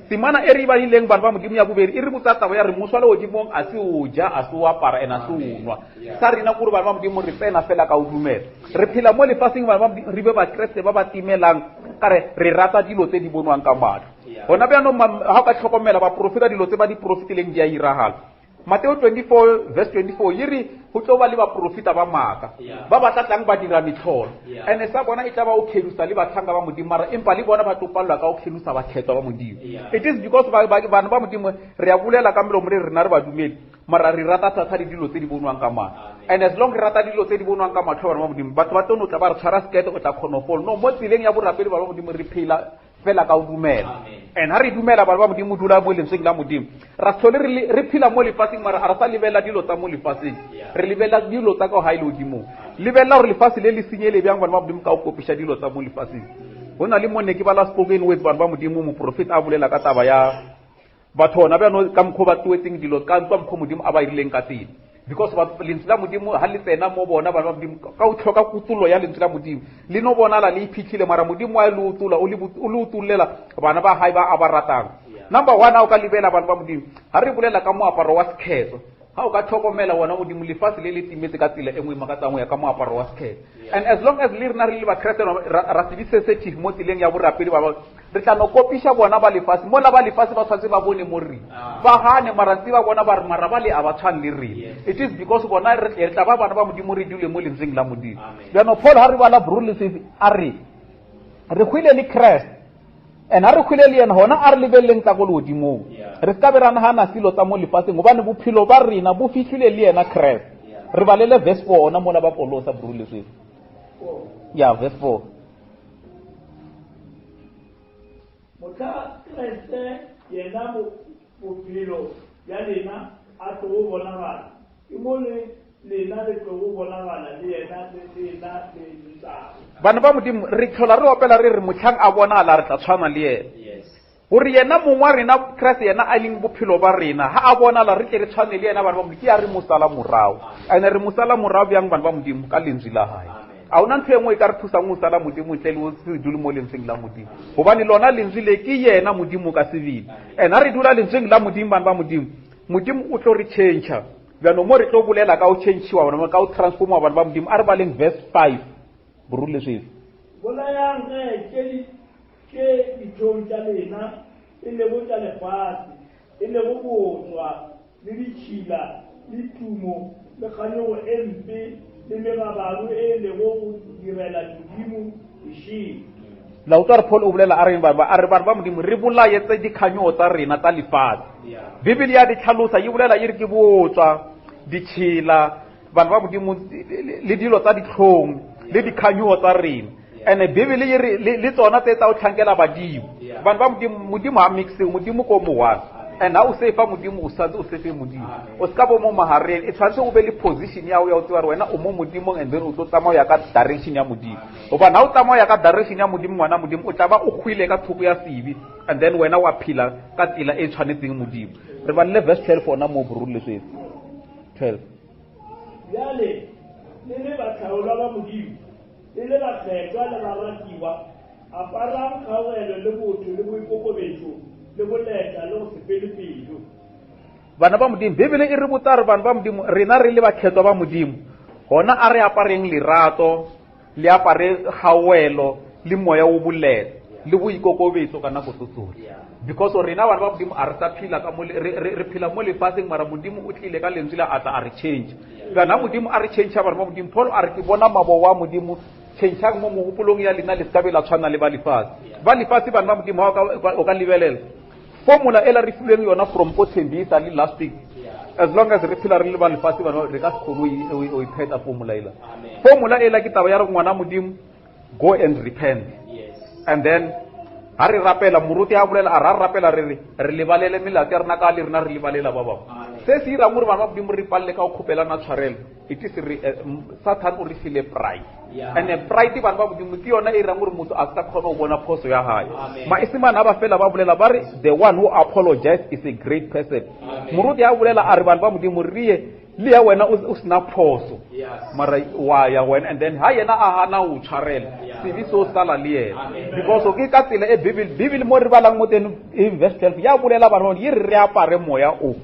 Temana e re e badileng, bana ba Modimo, ya bobedi e re botsa taba ya re moswa legodimong a se o ja, a se o apara, ene a se o nwa. Sa rena kore bana ba Modimo re tsena fela ka o dumela. Re phela mo lefatsheng, bana ba Modimo, re be Bakreste ba ba timelang ka re re rata dilo tse di bonwang ka matlho. Gona bjaanong ha o ka tlhokomela baprofeta, dilo tse ba di profetileng di a iragala. Mateo 24 verse 24 yi ri go tlo ba le baprofita ba maaka ba ba tla tlang ba dira metlholo and sa bona e tla ba o kgelosa le batlhanka ba modimo mara empa le bona ba tlo palelwa ka go kgelosa bakgethwa ba modimo. It is because bana ba modimo re a bolela ka melomo re rena re badumedi mara re rata thata le dilo tse di bonwang ka matlho. And as long re rata dilo tse di bonwang ka matlho bana ba modimo batho ba tlo no tla ba re tshwara sekete o tla kgona go fola. No mo tseleng ya borapedi bana ba modimo re phela fela ka o dumela. And ha re dumela bana ba modimo dula mo lentsweng la modimo ra tlhole re phela mo lefatsheng mara a re sa lebelela dilo tsa mo lefatsheng re lebelela dilo tsa ka gae legodimong. Lebelela gore lefatshe le le senyele bjang bana ba modimo ka o kopiša dilo tsa mo lefatsheng. Go na le mo ne ke bala spoken words bana ba modimo moprofeta a bolela ka taba ya batho ona bjano ka mokgwa ba tuetseng dilo ka ka mokgwa modimo a ba irileng ka teng. Because lentswe la modimo ha le tsena mo bona bana ba modimo ka o tlhoka kutollo ya lentswe la modimo le no bonala le iphitlhile mara modimo wa le utola o le utollela bana ba hae ba a ba ratang. Number one ha o ka lebela bana ba modimo ha re bolela ka moaparo wa sekgetho ha o ka tlhokomela wona modimo lefatshe le le timetse ka tsela e nngwe e makatsang go ya ka moaparo wa sekgetho. And as long as le rena re le bakreste ra se be sensitive mo tseleng ya borapedi ba re tla no kopiša bona ba lefatshe mola ba lefatshe ba tshwanetse ba bone mo rena ba gane mara ntse ba bona ba re mara ba le a ba tshwane le rena. It is because bona re tla ba bana ba modimo re dule mo lentsweng la modimo. Jaanong Paul ha re bala Brulesif a re re hwile le Christ and ha re hwile le yena gona a re lebeleleng tsa ko legodimong re se ka be ra nagana selo tsa mo lefatsheng gobane bophelo ba rena bo fihlile le yena Christ. Re balele verse 4 ona mola ba Kolosa Brulesif. Ya verse 4. Mohla Kriste yena bophelo bja lena a tlogo bonagala, ke mo le lena le tlogo bonagala le yena le lena le letago. Bana ba modimo re tlhola re opela re re motlhang a bonala re tla tshwana le yena. Gore yena mongwe wa rena Kriste yena a leng bophelo ba rena ha a bonala re tle re tshwane le yena bana ba modimo ke ya re mo sala morago. And re mo sala morago bjang bana ba modimo ka lentswe la hae. A ona ntho e nngwe e ka re thusang go sala modimo ntle le o se dule mo lentsweng la modimo gobane lona lentswe le ke yena modimo ka sebele. And ha re dula lentsweng la modimo bana ba modimo modimo o tlo re change-a. Bjanong mo re tlo bolela ka o change-iwa bana ka o transforma bana ba modimo a re baleng verse 5 Boruleswetso. Bolayang ge tše dithong tša lena e lego tša lefase, e lego bootswa le ditšhila le tumo le kganyogo e mpe le megabaru e lego go direla modimo dišele. La utlwa re Paul o bolela a reng bana a re bana ba modimo re bolaye tse dikganyogo tsa rena tsa lefatshe. Bibele ya di tlhalosa e bolela e re ke bootswa ditšhila bana ba modimo le dilo tsa ditlhong le dikganyogo tsa rena. And Bibele e re le tsona tse tsa o tlhankela badimo. Bana ba modimo modimo ha mixe modimo ko mo one. And ha o sefa modimo o santse o sefe modimo. O se ka bo mo mahareng e tshwanetse o be le position ya o ya o tseba gore wena o mo modimong and then o tlo tsamaya ya ka direction ya modimo. Gobane ha o tsamaya ka direction ya modimo ngwana modimo o tla ba o hwile ka thoko ya sebe and then wena wa phela ka tsela e tshwanetseng modimo. Re balele verse 12 ona mo Boruleswetso. 12. Bjale le le bahlaolwa ba modimo le le bakgethwa le baratiwa aparang kgaogelo le botho le boikokobetšo le boleta le go se fele pelo. Bana ba modimo Bibele e re botsa re bana ba modimo rena re le bakgethwa ba modimo gona a re apareng lerato le apare kgaogelo le moya o boleta le boikokobetso ka nako tso tsohle. Because rena bana ba modimo a re sa phela ka mo re phela mo lefatsheng mara modimo o tlile ka lentswe la a tla a re change. Bjana modimo a re change bana ba modimo Paul a re ke bona mabo wa modimo changeang mo mogopolong ya lena le se ka be la tshwana le ba lefatshe. Ba lefatshe bana ba modimo ha o ka lebelela formula e la re filweng yona from ko Tembisa le last week as long as re phela re le ba lefatshe bana re ka se kgone o iphetha formula ela. Formula ela ke taba ya re ngwana modimo go and repent. And then ha re rapela moruti a bolela a ra rapela re re re lebalele melato ya rena ka le rena re lebalela ba bangwe. Se se irang gore bana ba modimo re palele ka go kgopelana tshwarelo it is re Satan o re file pride. And pride bana ba modimo ke yona e irang gore motho a se ka kgona go bona phoso ya hae. Maesemane ha ba fela ba bolela ba re the one who apologize is a great person. Moruti a bolela a re bana ba modimo re ye le ya wena o sena phoso mara wa ya wena and then ha yena a hana o tshwarela sebe se o sala le yena. Because ke ka tsela e Bible mo re balang mo teng in verse 12 ya bolela bana ye re re apare moya o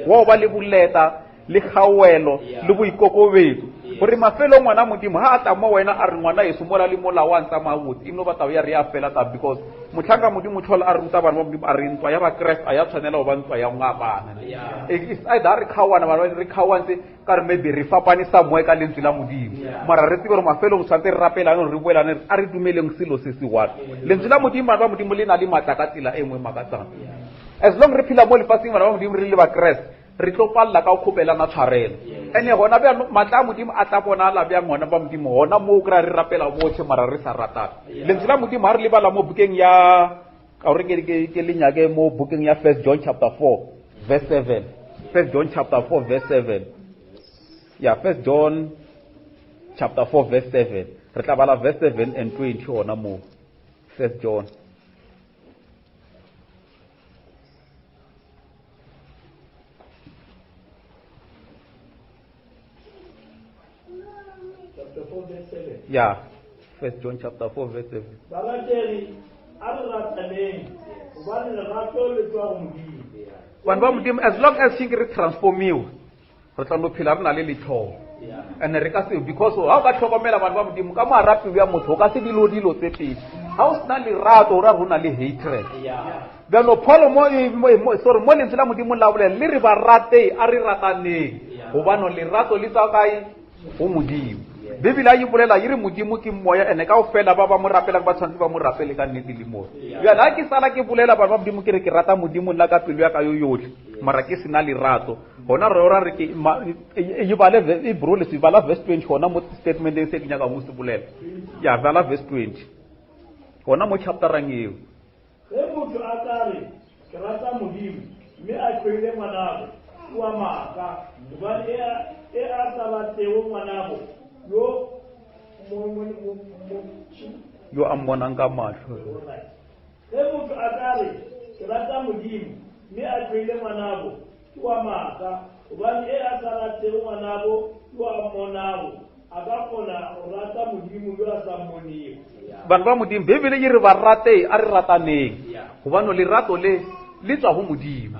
wa o ba le boleta le kgaogelo le boikokobetso. Gore mafelong ngwana Modimo ha a tla mo wena a re ngwana yeso mola le mola wa ntsamaya botse, e no ba taba ya re ya fela taba, because motlhanka Modimo tlhola a ruta bana ba Modimo a re ntwa ya Bakreste a ya tshwanela go ba ntwa ya go ngapana. It's either re kgaoana bana re kgaoantse ka re maybe re fapane somewhere ka lentswe la Modimo, mara re tsebe gore mafelong tshwanetse re rapelane re boelane, a re dumeleng selo se se one. Lentswe la Modimo bana ba Modimo le na le maatla ka tsela e nngwe makatsang. As long re phela mo lefatsheng bana ba Modimo re le Bakreste, re tlo palela ka go kgopelana tshwarelo. Ene gona bjang maatla a Modimo a tla bonala bjang gona ba Modimo gona moo kry-a re rapela botlhe mara re sa ratana. Lentswe la Modimo ha re lebala mo bukeng ya, ka gore ke le nyake mo bukeng ya 1 John chapter 4 verse 7. 1 John chapter 4 verse 7. Ya 1 John chapter 4 verse 7. Re tla bala verse 7 and 20 gona moo. 1 John. Chapter 4 verse 7. Yeah. 1 John chapter 4 verse 7. Balatedi a re rataneng gobane lerato le tswa go Modimo. Bana ba Modimo, as long as shinki re transformiwe, re tla no phela re na le letlhogo. And re ka se, because ha o ka tlhokomela bana ba Modimo ka moara pelo ya motho o ka se dilo dilo tse pedi. Ha o sena lerato o ra go na le hatred. Bjalo Paul mo, mo, mo, sorry, mo lentswe la Modimo la bolela le re ba rate a re rataneng, gobane lerato le tswa kae? Go Modimo. Bibele a e bolela e re Modimo ke moya, ene kaofela ba ba mo rapelang ba tshwanetse ba mo rapele ka nnete le moya. Bjale ha ke sala ke bolela bana ba Modimo ke re ke rata Modimo nna ka pelo ya ka yo yotlhe, mara ke sena lerato, gona re ora re ke ma, e, e, e bale ve-, e bro, le se bala verse 20 gona mo statementeng se ke nyakang go se bolela. Ya bala verse 20 gona mo chapterang eo. Ge motho a ka re, Ke rata Modimo, mme a hloile ngwanabo, o a maaka. Gobane e a, e a sa ratego ngwanabo, yo mo, mo, mo, mo, yo a mmonang ka mahlo. Ge motho a ka re, Ke rata Modimo, mme a hloile ngwanabo, ke wa maaka. Gobane e a sa ratego ngwanabo, yo a mmonago, a ka kgona go rata Modimo yo a sa mmonego. Bana ba Modimo, Bibele e re ba rate, a re rataneng, gobane lerato le le tswa go Modimo.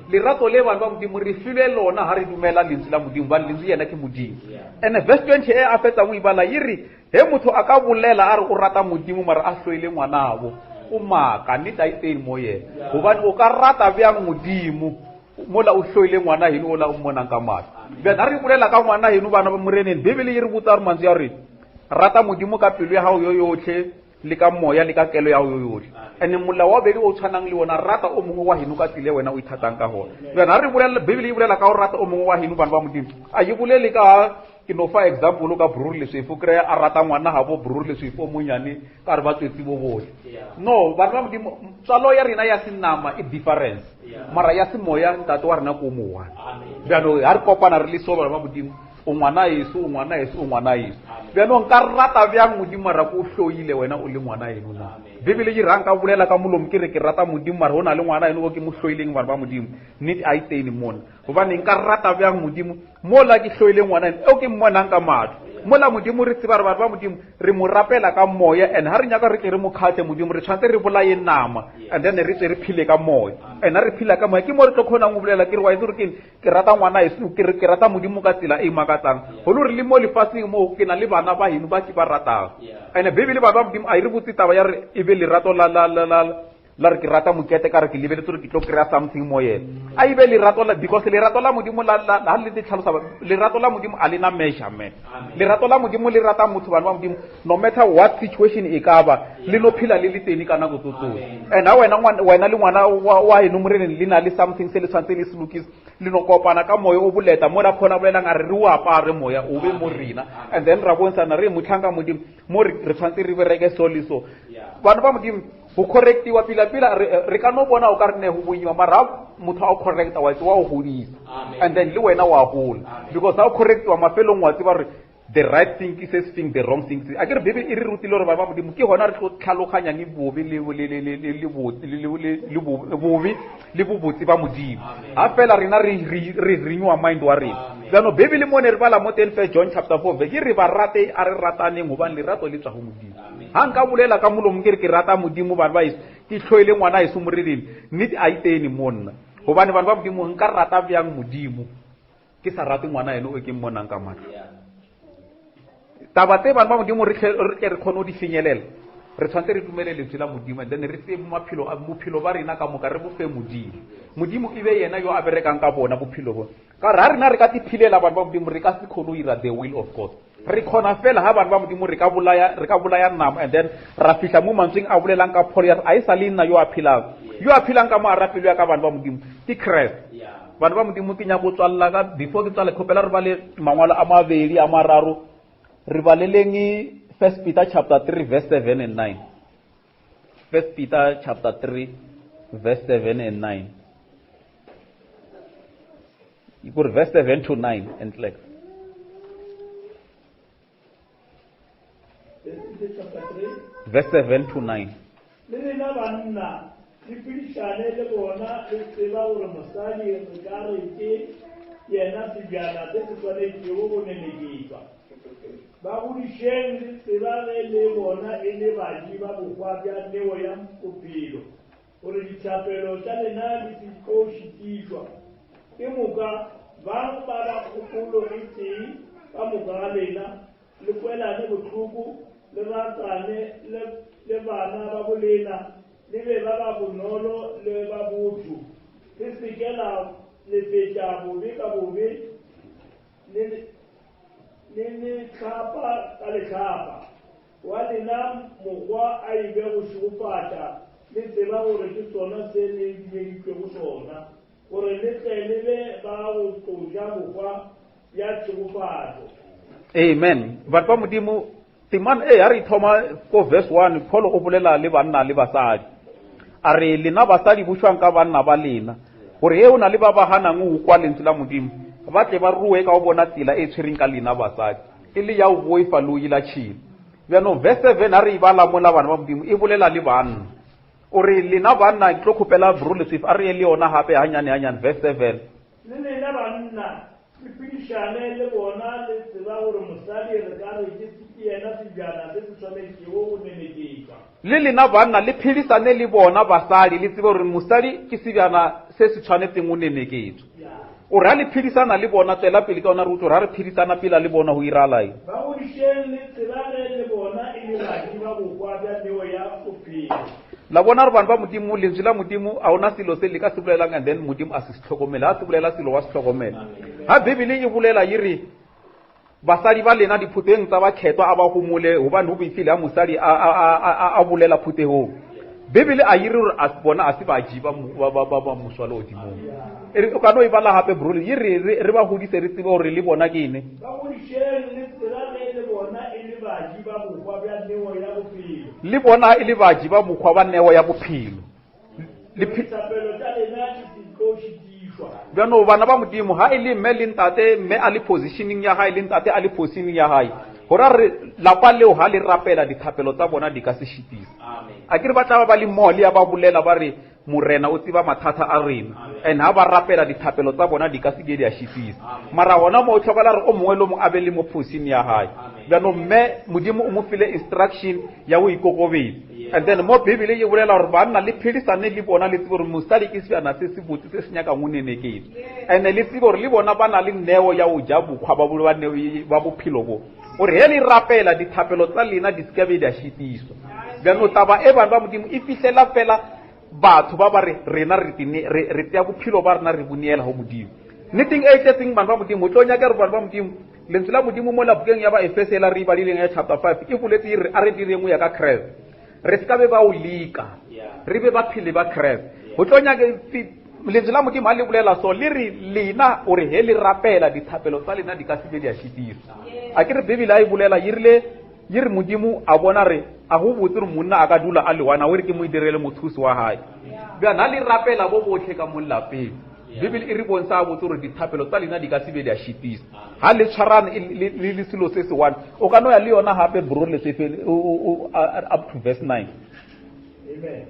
Lerato le bana ba Modimo re filwe lona ha re dumela lentswe la Modimo, gobane lentswe yena ke Modimo. And verse 20 e a fetsang o e bala e re, he motho a ka bolela a re o rata Modimo mara a hloile ngwanabo, o maaka, nnete a e teng mo yena. Gobane o ka rata bjang Modimo mola o hloile ngwana heno ola o mmonang ka mahlo. Bjale ha re bolela ka ngwana heno bana ba moreneng, Bibele e re botsa gore mantswe ya gore rata Modimo ka pelo ya gago yo yotlhe le ka moya le ka kelo ya gago yo yotlhe. And molao wa bobedi o tshwanang le ona, rata o mongwe wa heno ka tsela e wena o ithatang ka gona. Bjale ha re bolela, Bibele e bolela ka go rata o mongwe wa heno bana ba Modimo, a e bolele ka, ke no fa example ka Bruri Leswefo, kry-a a rata ngwana gabo Bruri Leswefo o monyane ka re ba tswetse bo botlhe. No, bana ba Modimo, tswalo ya rena ya senama e difference, mara ya semoya ntate wa rena ko mo one. Bjalo ha re kopana re le so bana ba Modimo, o ngwana yeso, o ngwana yeso, o ngwana yeso. Bjalo nka rata bjang Modimo mara ko hloile wena o le ngwana eno na? Bibele e rang ka bolela ka molomo ke re ke rata Modimo mara ho na le ngwana eno o ke mo hloileng bana ba Modimo. Nnete a e tene mona. Gobane nka rata bjang Modimo mola ke hloile ngwana eno eo ke mmonang ka mahlo. Mola Modimo re tseba re batho ba Modimo re mo rapela ka moya, and ha re nyaka re tle re mo kgatle Modimo re tshwanetse re bolaye nama and then re tle re phele ka moya. And ha re phela ka moya ke mo re tlo kgonang go bolela ke re wa itse gore ke ke rata ngwana heso, ke re ke rata Modimo ka tsela e e makatsang. Go le gore le mo lefatsheng mo ke na le bana ba heno ba ke ba ratang. And Bibele bana ba Modimo a e re botse taba ya re e be lerato la la la la la re ke rata mokete ka re ke lebeletse gore ke tlo kry-a something mo yena. A ebe lerato la, because lerato la Modimo la, la, la le tlhalosa, lerato la Modimo a le na measurement. Lerato la Modimo le rata motho bana ba Modimo no matter what situation e ka ba, le no phela le le teng ka nako tso tsotlhe. And ha wena ngwana, wena le ngwana wa, wa eno moreneng le na le something se le tshwanetse le se lokise, le no kopana ka moya o boleta mo la kgona bolelang a re re o apare moya o be mo rena, and then ra bontshana re motlhanka Modimo mo re tshwanetse re bereke so le so. Bana ba Modimo go correctiwa pila pila re ka no bona o ka re ne go boima, mara ha motho a o correcta wa tseba o godisa, and then le wena wa gola, because ha o correctiwa mafelong wa tseba gore the right thing ke se sefeng, the wrong thing se. A ke re Bibele e re rutile gore bana ba Modimo ke gona re tlo tlhaloganyang bobe le le le le le le bo le le le le bo bobe le bobotse ba Modimo. Ha fela rena re re re renewa mind wa rena. Jaanong Bibele mo ne re bala mo teng First John chapter 4 verse e re ba rate a re rataneng gobane lerato le tswa go Modimo. Ha nka bolela ka molomo ke re ke rata Modimo bana ba heso, ke hloile ngwana heso moreneng, nnete a itene mo nna. Gobane bana ba Modimo nka rata bjang Modimo ke sa rate ngwana ene o ke mmonang ka matlho. Taba tse bana ba Modimo re tle re kgone go di finyelela, re tshwanetse re dumele lentswe la Modimo and then re tseye maphelo a bophelo ba rena ka moka re bo fe Modimo. Modimo e be yena yo a berekang ka bona bophelo bo. Ka gore ha rena re ka tiphilela bana ba Modimo re ka se kgone go ira the will of God. Re kgona fela ha bana ba Modimo re ka bolaya re ka bolaya nama and then ra fihla mo mantsweng a bolelang ka Paul ya re a e sa le nna yo a phelang. Yo a phelang ka mo a pelo ya ka bana ba Modimo ke Christ. Bana ba Modimo ke nyako tswalela ka before ke tswale khopela re bale mangwalo a mabedi a mararo re baleleng First Peter chapter 3 verse 7 and 9. First Peter chapter 3 verse 7 and 9. Ikore verse 7 to 9 and like. Verse 7 to 9. Le lena banna, le phedišane le bona, le tseba gore mosadi re ka re ke yena sebjana se se swanetšego go neneketšwa. Ba godišeng le tseba ge le bona e le baji ba bohwa bja neo ya bophelo, gore dithapelo tša lena di se tlo šitišwa. Ke moka, bang ba ba kgopolo e tee ka moka ga lena, le kwelane bohloko, le ratane le, le bana ba bolena, le be ba ba bonolo le ba botho. Le se ke la lefetša bobe ka bobe, le, le lehlapa ka lehlapa. Wa lena mokgwa a e be go šegofatša, le tseba gore ke sona se le bileditšwego sona, gore le tle le be ba go tlo ja bohwa bja tšhegofatšo. Amen. Batho ba Modimo, temana e ya re thoma ko verse 1, Paul o bolela le banna le basadi. A re lena basadi bušwang ka banna ba lena, gore he o na le ba ba ganang go kwa lentswe la Modimo, ba tle ba rue ka go bona tsela e tshwereng ka lena basadi, e le ya go boifa le go ila tšhilo. Bjanong verse 7 a re e bala mola bana ba Modimo, e bolela le banna. O re lena banna, ke tlo kgopela bro Leswifi a re ye le yona gape hanyane hanyane, verse 7. Le lena banna, le phedišane le bona, le tseba gore mosadi re ka re ke ke yena sebjana se se swanetšego go neneketšwa. Le lena banna, le phedisane le bona basadi, le tsebe gore mosadi ke sebjana se se tshwanetseng go neneketšwa. O re ha le phedisana le bona, tswela pele ka yona re utlwe gore ha re phedisana pela le bona go irala eng. Ba godišeng le tseba ge le bona e le baji ba bohwa bja neo ya bophelo. La bona gore bana ba Modimo, lentswe la Modimo, a ona selo se le ka se bolelang and then Modimo a se se tlhokomele. Ha se bolela selo wa se tlhokomela. Ha Bibele e bolela e re basadi ba lena diphutheng tsa bakhetwa a ba homole hobane ho boifile ha mosadi a, a, a, a, a bolela phuthehong. Bibele a e re gore a bona a se baji ba ba ba ba ba mmuso wa legodimong. E re o ka no e bala gape bro, e re re re ba godise re tsebe gore le bona ke ene. Ba godišeng le tseba ge le bona e le baji ba bohwa bja neo ya bophelo. Le bona e le baji ba bohwa ba neo ya bophelo. Le phe- Dithapelo tša lena di se tlo šitišwa. Bjano bana ba Modimo, ha e le mme le ntate, mme a le positioning ya hae le ntate a le positioning ya hae, go ra re lapa leo ha le rapela dithapelo tsa bona di ka se šitise. A ke re ba tla ba ba le mmogo le ya ba bolela ba re Morena o tseba mathata a rena, and ha ba rapela dithapelo tsa bona di ka se ke di a šitisa. Mara gona mo o tlhokela re o mongwe le mongwe a be le mo position ya hae. Bjano mme Modimo o mo file instruction ya go ikokobetsa. And then mo Bibele e bolela gore banna le phedisane le bona, le tsebe gore mosadi ke sebjana se se botse se se nyakang go neneketsa. And le tsebe gore le bona ba na le neo ya go ja bohwa ba bophelo bo. Gore he le rapela dithapelo tsa lena di se ka be di a šitiswa. Bjano taba e bana ba Modimo e fihlela fela batho ba ba re rena re re re tsea bophelo ba rena re bo neela go Modimo. Nneteng e tletseng bana ba Modimo, o tlo nyaka gore bana ba Modimo, lentswe la Modimo mo la bukeng ya ba Efese la re e badileng ya chapter 5 e boletse e re a re direng go ya ka Kreste. Re se ka be ba o leka, re be ba phele ba Kreste. Go tlo nyaka lentswe la Modimo ha le bolela so le re lena o re he le rapela dithapelo tsa lena di ka se be di a šitiswa. A ke re Bibele a e bolela e rile e re Modimo a bona re a go botse gore monna a ka dula a le one, a o re ke mo direle mothusi wa hae. Bjana ha le rapela bo botlhe ka mo lapeng, Bibele e re bontsha a botse gore dithapelo tsa lena di ka se be di a šitisa. Ha le tshwarane le le selo se se one, o ka no ya le yona gape bro le sefe up to verse 9. Amen.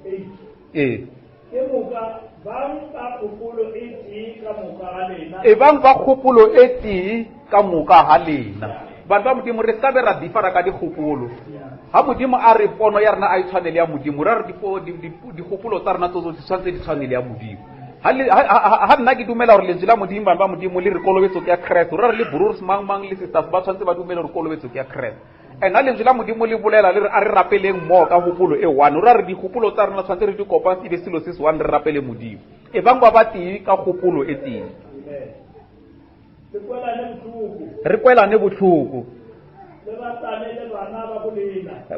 8. Ee. Ke moka bang ba kgopolo e tee ka moka ga lena. E bang ba kgopolo e tee ka moka ga lena. Bana ba Modimo re ska be ra difara ka dikgopolo. Ha Modimo a re pono ya rena a e tshwane le ya Modimo, ra re dikgopolo tsa rena tso di tshwanetse di tshwane le ya Modimo. Ha nna ke dumela gore lentswe la modimo, bana ba modimo, le re kolobetso ke ya Kreste, ra re le broers mang mang le sisters ba tshwanetse ba dumele gore kolobetso ke ya Kreste. And ha lentswe la modimo le bolela le re a re rapeleng mmogo ka gopolo e one, ra re dikgopolo tsa rena tshwanetse re di kopantse e be selo se se one, re rapele modimo e bang ba ba tee ka kgopolo e tee. Re kwelane botlhoko,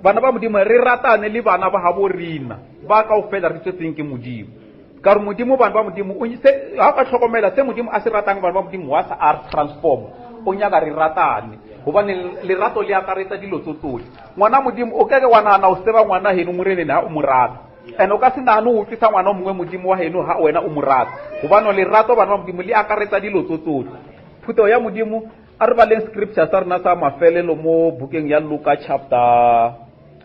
bana ba modimo, re ratane le bana ba gabo rena ba kao fela re tswetseng ke modimo. Ka gore modimo, bana ba modimo, ga o ka tlhokomela se modimo a se ratang, bana ba modimo, wa sa a re transform, o nyaka re ratane, gobane lerato le akaretsa dilo tso tsotlhe. Ngwana modimo, o keke wa nagana o seba ngwana heno morenene ha o mo rata, and o ka se nagane o utlwisa ngwana o mongwe modimo wa heno ha wena o mo rata, gobane lerato, bana ba modimo, le akaretsa dilo tso tsotlhe. Phuthego ya modimo, a re baleng scripture sa rena sa mafelelo mo bukeng ya Luka chapter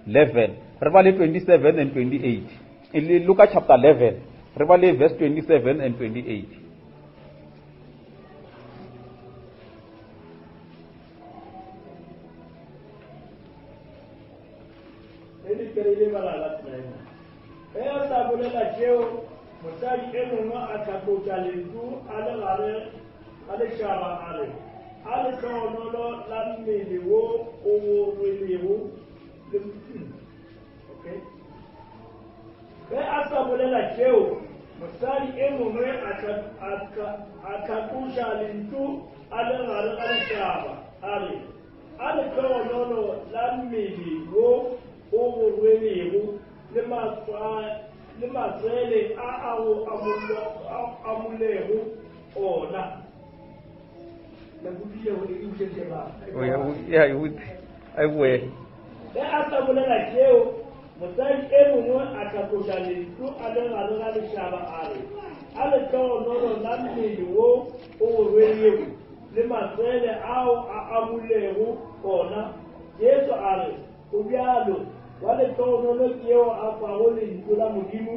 11, re bale 27 and 28. Luka chapter 11, re bale verse 27 and 28. Ge a sa bolela tšeo, mosadi e mongwe a tlhatlotša lentšu a le gare ga lešaba a re, a lehlogonolo la mmele wo o go rwelego le. Okay. Ge a sa bolela tšeo, mosadi e mongwe a tlhatloša lentšu a le gare ga lešaba a re, a lehlogonolo la mmele wo o go rwelego le matswele a a go amulego ona. Ge a sa bolela tšeo, mosadi e mongwe a tlhatloša lentšu a le gare ga lešaba a re, a lehlogonolo la mmele wo o go rwelego le matswele ao a amulego ona. Jesu a re, go bjalo, wa lehlogonolo ke eo a kwago lentšu la modimo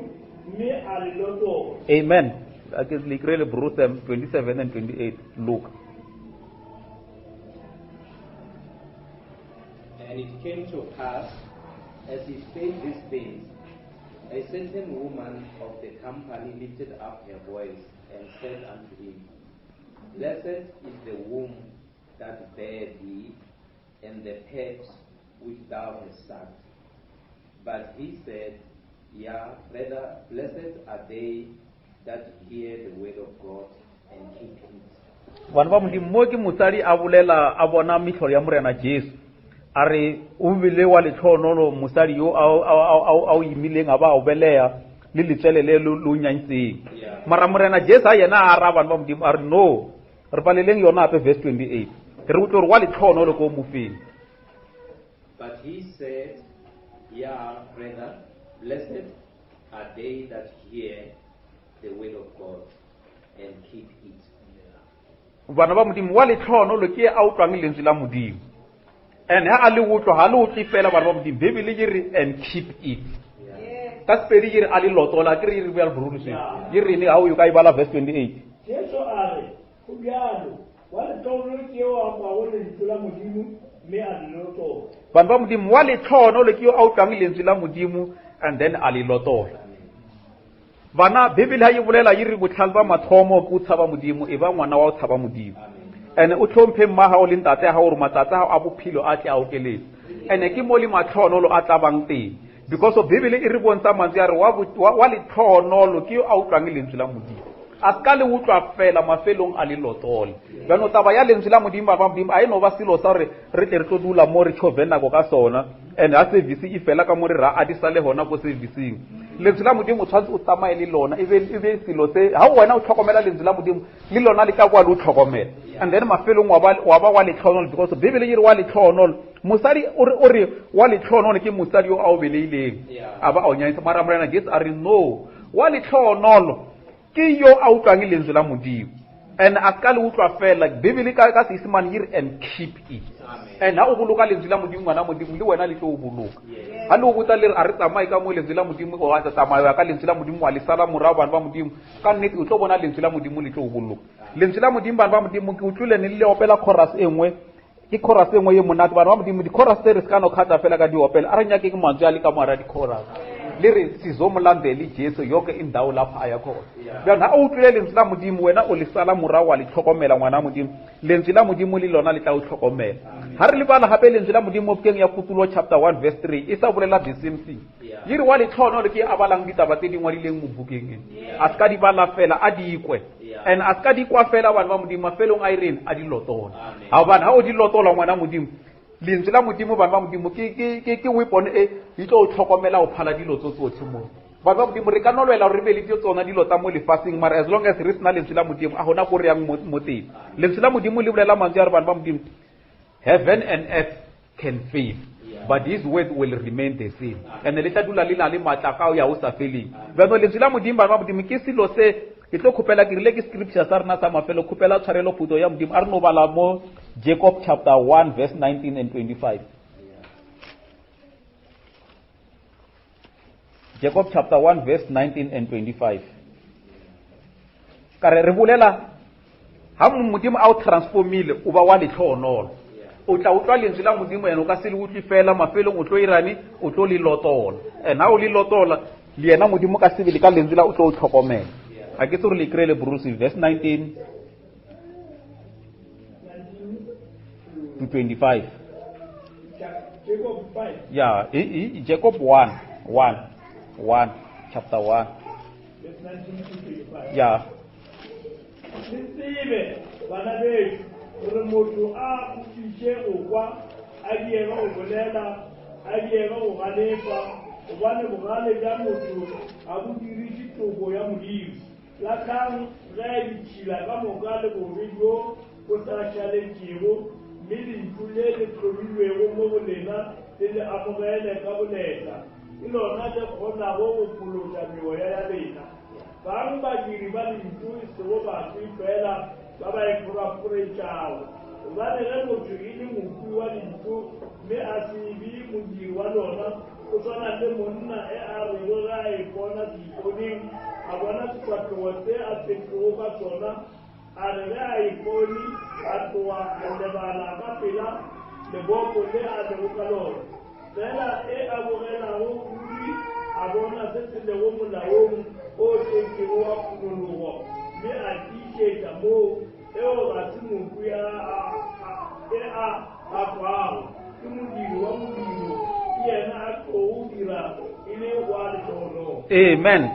mme a le lotola. Amen. A ke le kry-ile Bruce 27 and 28, Luke. And it came to pass, as he spake these things, a certain woman of the company lifted up her voice and said unto him, Blessed is the womb that bare thee, and the paps which thou hast sucked. But he said, Yea, rather, blessed are they that hear the word of God and keep it. Bana ba modimo, mo ke mosadi a bolela a bona metlholo ya morena Jesu, a re o bile wa letlhonolo mosadi yo a o imileng a ba a o beleya le letswele le lo nyantseng. Mara morena Jesu a yena a araba bana ba modimo a re, no, re baleleng yona ape verse 28, re utlwe gore wa letlhonolo ko mofeng. But he said, Yea, rather, blessed are they that hear the word of God and keep it. Bana ba modimo, wa letlhonolo ke a utlwang lentswe la modimo, and ha a le utlwa, ha le utlwe fela, bana ba modimo, bebele e re and keep it. Ka Sepedi e re a le lotola, ke re e re bjalo borolo se e rene ha o yo ka e bala verse 28. Jesu a re, go bjalo, wa lehlogonolo ke yo a kwago lentšu la modimo mme a le lotola. Bana ba modimo, wa letlhonolo ke yo a utlwang lentswe la modimo and then a le lotola. Bana, bibele ha e bolela e re botlhale ba mathomo ke o tshaba modimo, e ba ngwana wa o tshaba modimo, and o tlhomphe mma gago le ntate ya gago gore matsatsi a gago a bophelo a tle a okeletse, and ke mo le matlhonolo a tla bang teng, because of bibele e re bontsha mantswe ya re wa letlhonolo ke yo a utlwang lentswe la modimo, a se ka le utlwa fela, mafelong a le lotole. Jaanong taba ya lentswe la modimo, bana ba modimo, a e no ba selo sa gore re tle re tlo dula mo re tšhove nako ka sona, and ha service e fela ka mo re ra a di sale gona ko serviceng. Lentswe la modimo o tshwanetse o tsamaye le lona, e be selo se ha wena o tlhokomela lentswe la modimo, le lona le tla boa le o tlhokomela, and then mafelong wa ba wa letlhonolo, because bibele e re wa letlhonolo mosadi, o re wa letlhonolo ke mosadi yo a o beleileng a ba a o nyanyisa. Mara morena Jesu a re, no, wa letlhonolo ke yo a utlwang lentswe la modimo, and a se ka le utlwa fela, bibele ka Seesemane e re and keep it. And ha o boloka lentswe la modimo, ngwana modimo, le wena le tlo o boloka. Ha le o botsa le re a re tsamaye ka mo lentswe la modimo, o a tsamaya ka lentswe la modimo, wa le sala morago, bana ba modimo, ka nnete o tlo bona lentswe la modimo le tlo o boloka. Lentswe la modimo, bana ba modimo, ke utlwile ne le opela chorus e nngwe, ke chorus e nngwe ye monate, bana ba modimo. Di-chorus tse re se ka no kgatha fela ka di opela, a re nyake ke mantswe a le ka moara di-chorus. Le re sizomulandela Jesu yoke indawo lapho aya khona. Bjana ha o utlwile lentswe la Modimo wena o le sala morago wa le tlhokomela ngwana Modimo. Lentswe la Modimo le lona le tla o tlhokomela. Ha re lebala gape lentswe la Modimo mo bukeng ya Kutulo chapter 1 verse 3 e sa bolela the same thing. Yi re wa letlhono le ke a balang ditaba tse di ngwadileng mo bukeng e. A se ka di bala fela a di kwe. And a se ka di kwa fela bana ba Modimo mafelong a ireng a di lotola. Ha bana ha o di lotola ngwana Modimo lentswe la Modimo bana ba Modimo ke ke ke ke weapon e e tlo o tlhokomela o phala dilo tso tsotlhe mo. Bana ba Modimo re ka no lwela gore re be le tsona dilo tsa mo lefatsheng mara as long as re sena lentswe la Modimo a gona ko re yang mo teng. Lentswe la Modimo le bolela mantswe a re bana ba Modimo heaven and earth can fail but his word will remain the same. And le tla dula le na le matla ka ya o sa feleng. Bjano lentswe la Modimo bana ba Modimo ke selo se ke tlo khopela ke rile ke scripture sa rena sa mafelo khopela tshwarelo phuto ya Modimo a re no bala mo Jacob chapter 1 verse 19 and 25. Jacob chapter 1 verse 19 and 25. Ka re re bolela ha Modimo a o transformile o ba wa letlhogonolo. O tla utlwa lentswe la Modimo ene o ka se le utlwe fela mafelong o tlo irane o tlo le lotola. And ha o le lotola le yena Modimo ka sebele ka lentswe la o tlo o tlhokomela. A ke tse gore le kry-e Bruce verse 19 to 25. Jacob 5. Yeah, Jacob 1, 1, 1, chapter 1. Verse 19 to 25. Yeah. Le tsebe, bana bešo, gore motho a akgofiše go kwa, a diege go bolela, a diege go galefa, gobane bogale bja motho ga bo diriše toko ya Modimo. Lahlang ge ditšhila ka moka le bobe bjo bo sa šaletšego, mme lentšu le le hlomilwego mo go lena le le amogele ka boleta, ke lona le kgonago go phološa meoya ya lena. Bang badiri ba lentšu e sego bakwi fela ba ba iphoraforetšago. Gobane ge motho e le mokwi wa lentšu mme a se be modiri wa lona, o swana le monna e a rego ge a ipona seiponeng, a bona sefahlogo se a fetšego ka sona, a re ge a ipone a tloga a lebala ka pela lebopo le a lego ka lona. Fela e a bogelago ruri a bona se se lego molaong o tletšego wa khunologo, mme a tiišetša moo, eo ga se mokwi e a gakwago, ke modiri wa modiro, ke yena a tlogo dira e le wa lehlogonolo. Amen.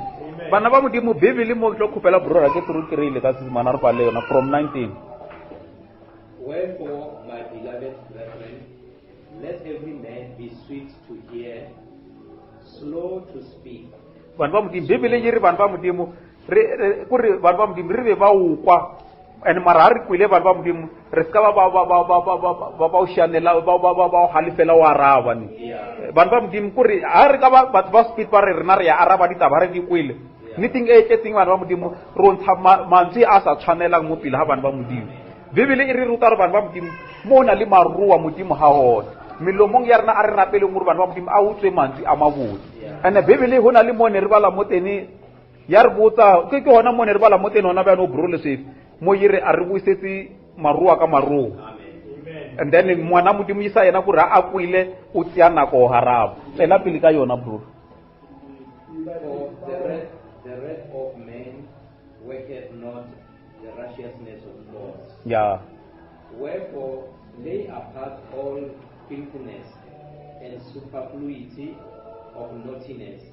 Bana ba Modimo, Bibele mo ke tlo khopela brother ke tro kry-ile ka sesemana re bale yona from 19. Wherefore, my beloved brethren, let every man be swift to hear, slow to speak. Vanhu va Modimo, Bibele yi ri vanhu va Modimo re ku ri vanhu va Modimo ri ve va ukwa and mara ha ri kwile vanhu va Modimo re se ka va va va va va va va va va u xanela va va va va u halifela wa araba ni. Vanhu va Modimo ku ri ha ri ka va batho ba speed ba re rena re ya araba ditaba re di kwele. Meeting e tletseng vanhu va Modimo ro ntsha mantswe a sa tshwanelang mo pele ga vanhu va Modimo. Bibele e re ruta gore vanhu va Modimo mo na le maruwa Modimo ga ona. Melomong ya rena a re rapeleng gore vanhu va Modimo a utswe mantswe a mabotse. And Bibele go na le mo ne re bala mo tene ya re botsa ke ke hona mo ne re bala mo tene hona bjano bro le sefe mo yi re a re buisetse maruwa ka maruwa. And then ngwana Modimo isa yena gore a kwile o tseya nako go haraba. Tswela pele ka yona bro. For the wrath of man worketh not the righteousness of God. Yeah. Wherefore lay apart all filthiness and superfluity of naughtiness,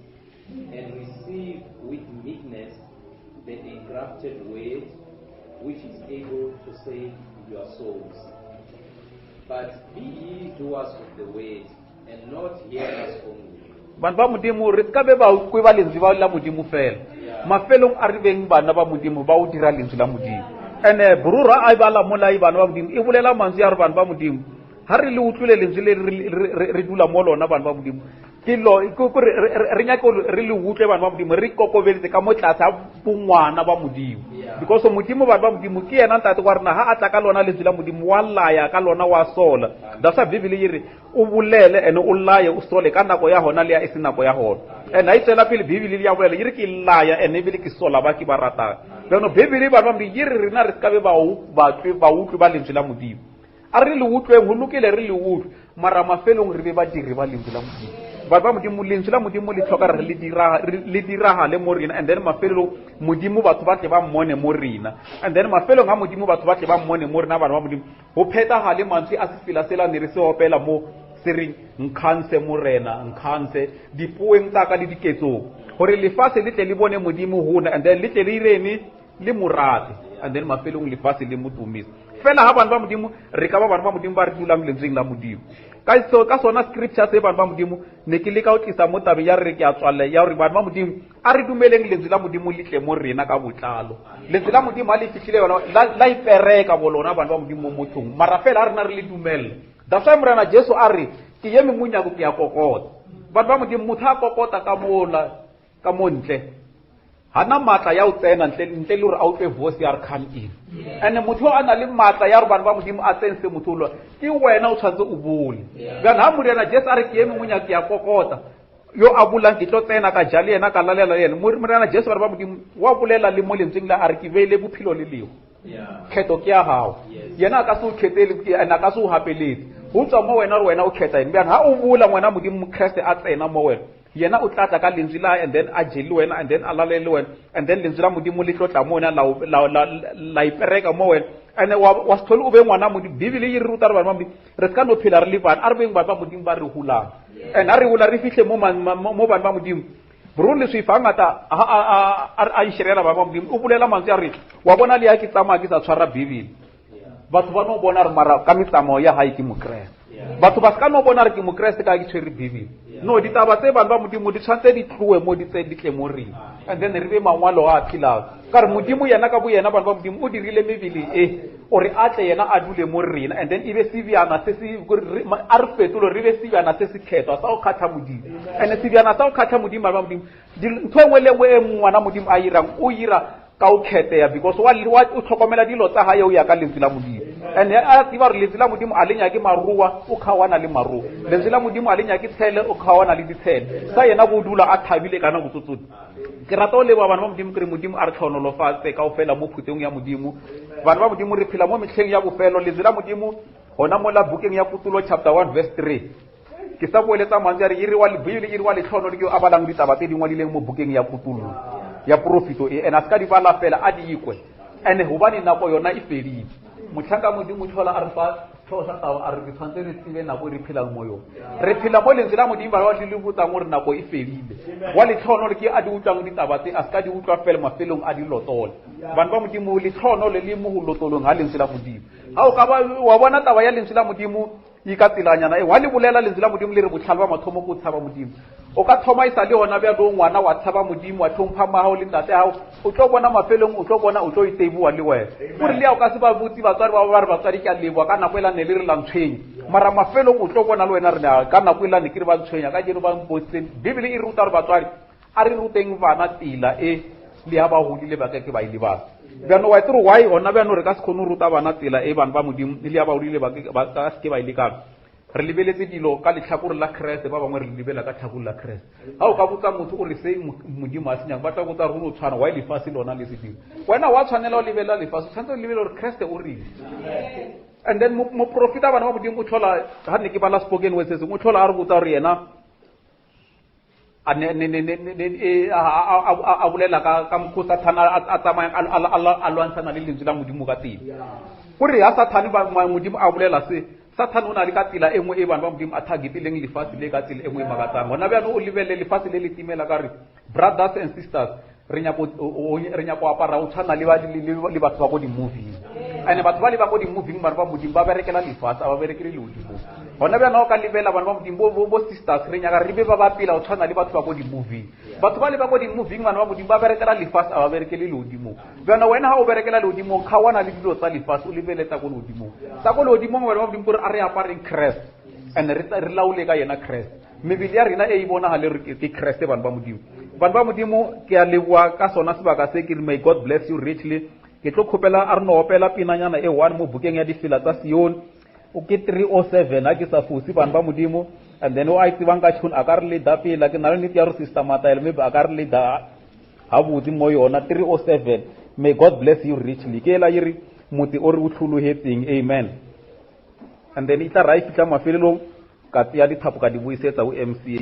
and receive with meekness the engrafted word, which is able to save your souls. But be ye doers of the word, and not hearers only. Vanhu va Modimo re ka be ba kwe ba lentswe ba la Modimo fela. Mafelong a re beng bana ba Modimo ba o dira lentswe la Modimo. And borora a bala mola e bana ba Modimo e bolela mantswe ya re bana ba Modimo ha re le utlwile lentswe le re dula mo lona bana ba Modimo ke lo ke re nyake re le utlwe bana ba Modimo re kokobeditse ka mo tlase ga bongwana ba Modimo. Because Modimo bana ba Modimo ke yena ntate wa rena ha a tla ka lona lentswe la Modimo wa laya ka lona wa sola. That's why Bibele yi re o bolele ene o laye o sole ka nako ya hona le ya e se nako ya hona. And ha e tswela pele Bibele ya bolela yi re ke laya ene ebile ke sola ba ke ba ratang. Jaanong Bibele bana ba Modimo yi re rena re se ka be ba utlwe ba lentswe la Modimo. A re le utlweng, go lokile re le utlwe, mara mafelong re be badiri ba lentswe la Modimo. Batho ba Modimo, lentswe la Modimo le tlhoka re le dira le diragale mo rena, and then mafelelong Modimo batho ba tle ba mmone mo rena, and then mafelong a Modimo batho ba tle ba mmone mo rena. Bana ba Modimo, go phethagale mantswe a sefela sela ne re se opela mo se reng, nkganse Morena, nkganse dipoeng tsa ka le diketsong, gore lefatshe le tle le bone Modimo gona, and then le tle le irene le morate, and then mafelong lefatshe le mo tumise. Fela ga bana ba Modimo re ka ba bana ba Modimo ba re dulang lentsweng la Modimo. Ka so ka sona scripture se, bana ba Modimo, ne ke leka go tlisa mo tabeng ya re ke a tswalela ya gore bana ba Modimo a re dumeleng lentswe la Modimo le tle mo rena ka botlalo. Lentswe la Modimo a le fitlhile yona la ipereka bo lona, bana ba Modimo, mo mothong, mara fela a rena re le dumelle. That's why Morena Jesu a re, ke ye monyako ke ya kokota. Bana ba Modimo, motho a kokota ka mola ka mo ntle ga na maatla ya o tsena ntle le gore a utlwe voice ya re come in. And motho a na le maatla ya gore bana ba Modimo a tsense motho o ke wena o tshwanetse o bole. Jaanong ga Morena Jesu a re, ke eme monyako ke ya kokota, yo a bolang ke tlo tsena ka ja le yena, ka lalela le yena. Morena Jesu, bana ba Modimo, wa bolela le mo lentsweng la a re, ke beile bophelo le leho, kgetho ke ya gago. Yena a ka se o kgethele and a ka se o gapeletse, go tswa mo wena gore wena o kgetha eng. Bjang ga o bola ngwana Modimo, Kreste a tsena mo wena, yena o tla tla ka lentswe la, and then a je le wena, and then a lalele le wena, and then lentswe la Modimo le tlo tla mo wena la ipereka mo wena, and wa se tlhole o be ngwana Modimo. Bibele e re ruta re bana ba Modimo re se ka no phela re le bana, a re beng bana ba Modimo ba re golang, and a re gola re fitlhe mo bana ba Modimo. Bro Leswifa ngata a nšerela bana ba Modimo, o bolela mantswe a re, wa bona le ya ke tsamaya ke sa tshwara Bibele, batho ba no bona re mara ka metsamao ya gae ke Mokreste. Batho ba se ka no bona re ke Mokreste ka ke tshwere Bibele. No, ditaba tse, bana ba Modimo, di tshwanetse di tloe mo di tse di tle mo reng, and then re be mangwalo a phelang. Ka re Modimo yena ka bo yena, bana ba Modimo, o dirile mebele e gore a tle yena a dule mo rena, and then e be sebjana se se a re fetolo, re be sebjana se se kgethwa sa go kgatlha Modimo. And sebjana sa go kgatlha Modimo, bana ba Modimo, ntho e nngwe le nngwe e ngwana Modimo a irang, o ira ka o kgetheya, because wa o tlhokomela dilo tsa gae o ya ka lentswe la Modimo, and a tseba gore lentswe la Modimo a le nyake maruwa, o kgaoana le maruwa. Lentswe la Modimo a le nyake tshele, o kgaoana le ditshele. Sa yena bo dula a thabile ka nako tsotsone. Ke rata o leboa bana ba Modimo, ke re Modimo a re tlhonolofatse kao fela mo phutheng ya Modimo. Bana ba Modimo, re phela mo metlheng ya bofelo. Lentswe la Modimo gona mo la bukeng ya Kutulo chapter 1 verse 3, ke sa boeletsa mantswe a re iri wa Bibele e re, wa letlhono le ke a balang ditaba tse di ngwadileng mo bukeng ya Kutullo ya profito e, and a se ka di bala fela, a di ikwe, and gobane nako yona e fedile. Motlhanka Modimo tlhola a re fa setlhogo sa taba a re re tshwanetse re tsebe nako e re phelang mo yone. Re phela mo lentswe la Modimo ba le le botsang gore nako e fedile. Wa letlhono le ke a di utlwang ditaba tse, a se ka di utlwa fela, mafelong a di lotole. Bana ba Modimo, letlhono le le mo go lotolong ga lentswe la Modimo. Ga o ka ba wa bona taba ya lentswe la Modimo e ka tselanyana e wa le bolela lentswe la Modimo le re botlhale ba mathomo ko tshaba Modimo. O ka thoma e sa le yona bjalo ngwana wa tshaba Modimo, wa tlhompha magago le ntate gago, o tlo bona mafelong, o tlo bona o tlo iteboa le wena o re le ya o ka se ba botse batswadi ba ba re, batswadi ke a leboa, ka nako e la ne le re la ntshwenya. Mara mafelong o tlo bona le wena re ka nako e la ne ke re ba ntshwenya, ka jeno ba mpotse. Bibele e ruta gore batswadi a re ruteng bana tsela e, le ya ba godile ba ke ba e lebala. Bjano wa tsere why gona bjano re ka se kgone go ruta bana tsela e, bana ba Modimo, le ya ba godile ba ka se ke ba e lekana. Re lebeletse dilo ka letlhakore la Kreste, ba bangwe re lebela ka tlhakore la Kreste. Ga o ka botsa motho o re se Modimo a senyang, ba tla botsa ruri o tshwana why lefatshe lona le se dira. Wena wa tshwanela o lebelela lefatshe, o tshwanetse o lebelela gore Kreste o reng. And then moprofeta, bana ba Modimo, o tlhola ga ne ke bala spoken word se sengwe, o tlhola a re botsa gore yena a ne ne ne ne e a bolela ka mokgwa Sathane a tsamayang a lwantshana le lentswe la Modimo ka teng, gore ya Sathane ba Modimo a bolela se, Sathane o na le ka tsela e nngwe e, bana ba Modimo, a targetileng lefatshe le ka tsela e nngwe e makatsang. Gona bjano o lebelele lefatshe le le timela. Ka re brothers and sisters, re nyako apara o tshwana le batho ba ko di-moving, and batho ba le ba ko di-moving, bana ba Modimo, ba berekela lefatshe, a ba berekele legodimong. Gona bjana o ka lebela, bana ba Modimo, bo sisters, re nyaka re be ba ba pela o tshwana le batho ba ko di-moving. Batho ba le ba ko di-moving, bana ba Modimo, ba berekela lefatshe, a ba berekele legodimong. Bjana wena ga o berekela legodimong, kgawana le dilo tsa lefatshe, o lebeletsa ko legodimong, tsa ko legodimong. Bana ba Modimo, kore a re apareng Kreste and re laole ka yena Kreste. Mebele ya rena e e bonagale re ke Kreste, bana ba Modimo. Bana ba Modimo, ke a leboa ka sona sebaka se, ke re may God bless you richly. Ke tlo kgopela a re no opela pinanyana e one mo bukeng ya Difela tsa Sione, o ke 307 a ke sa fose, bana ba Modimo. And then o a e tsebang ka tšhone a ka re leda pela. Ke na le nnete ya gore Sister Mataele maybe a ka re leda gabotse mo yona 307. May God bless you richly. Ke ela e re motse o re o tlhologetseng. Amen. And then e tla ra e fitlha mafelelong, ka tseya dithapo ka di buisetsa o MC.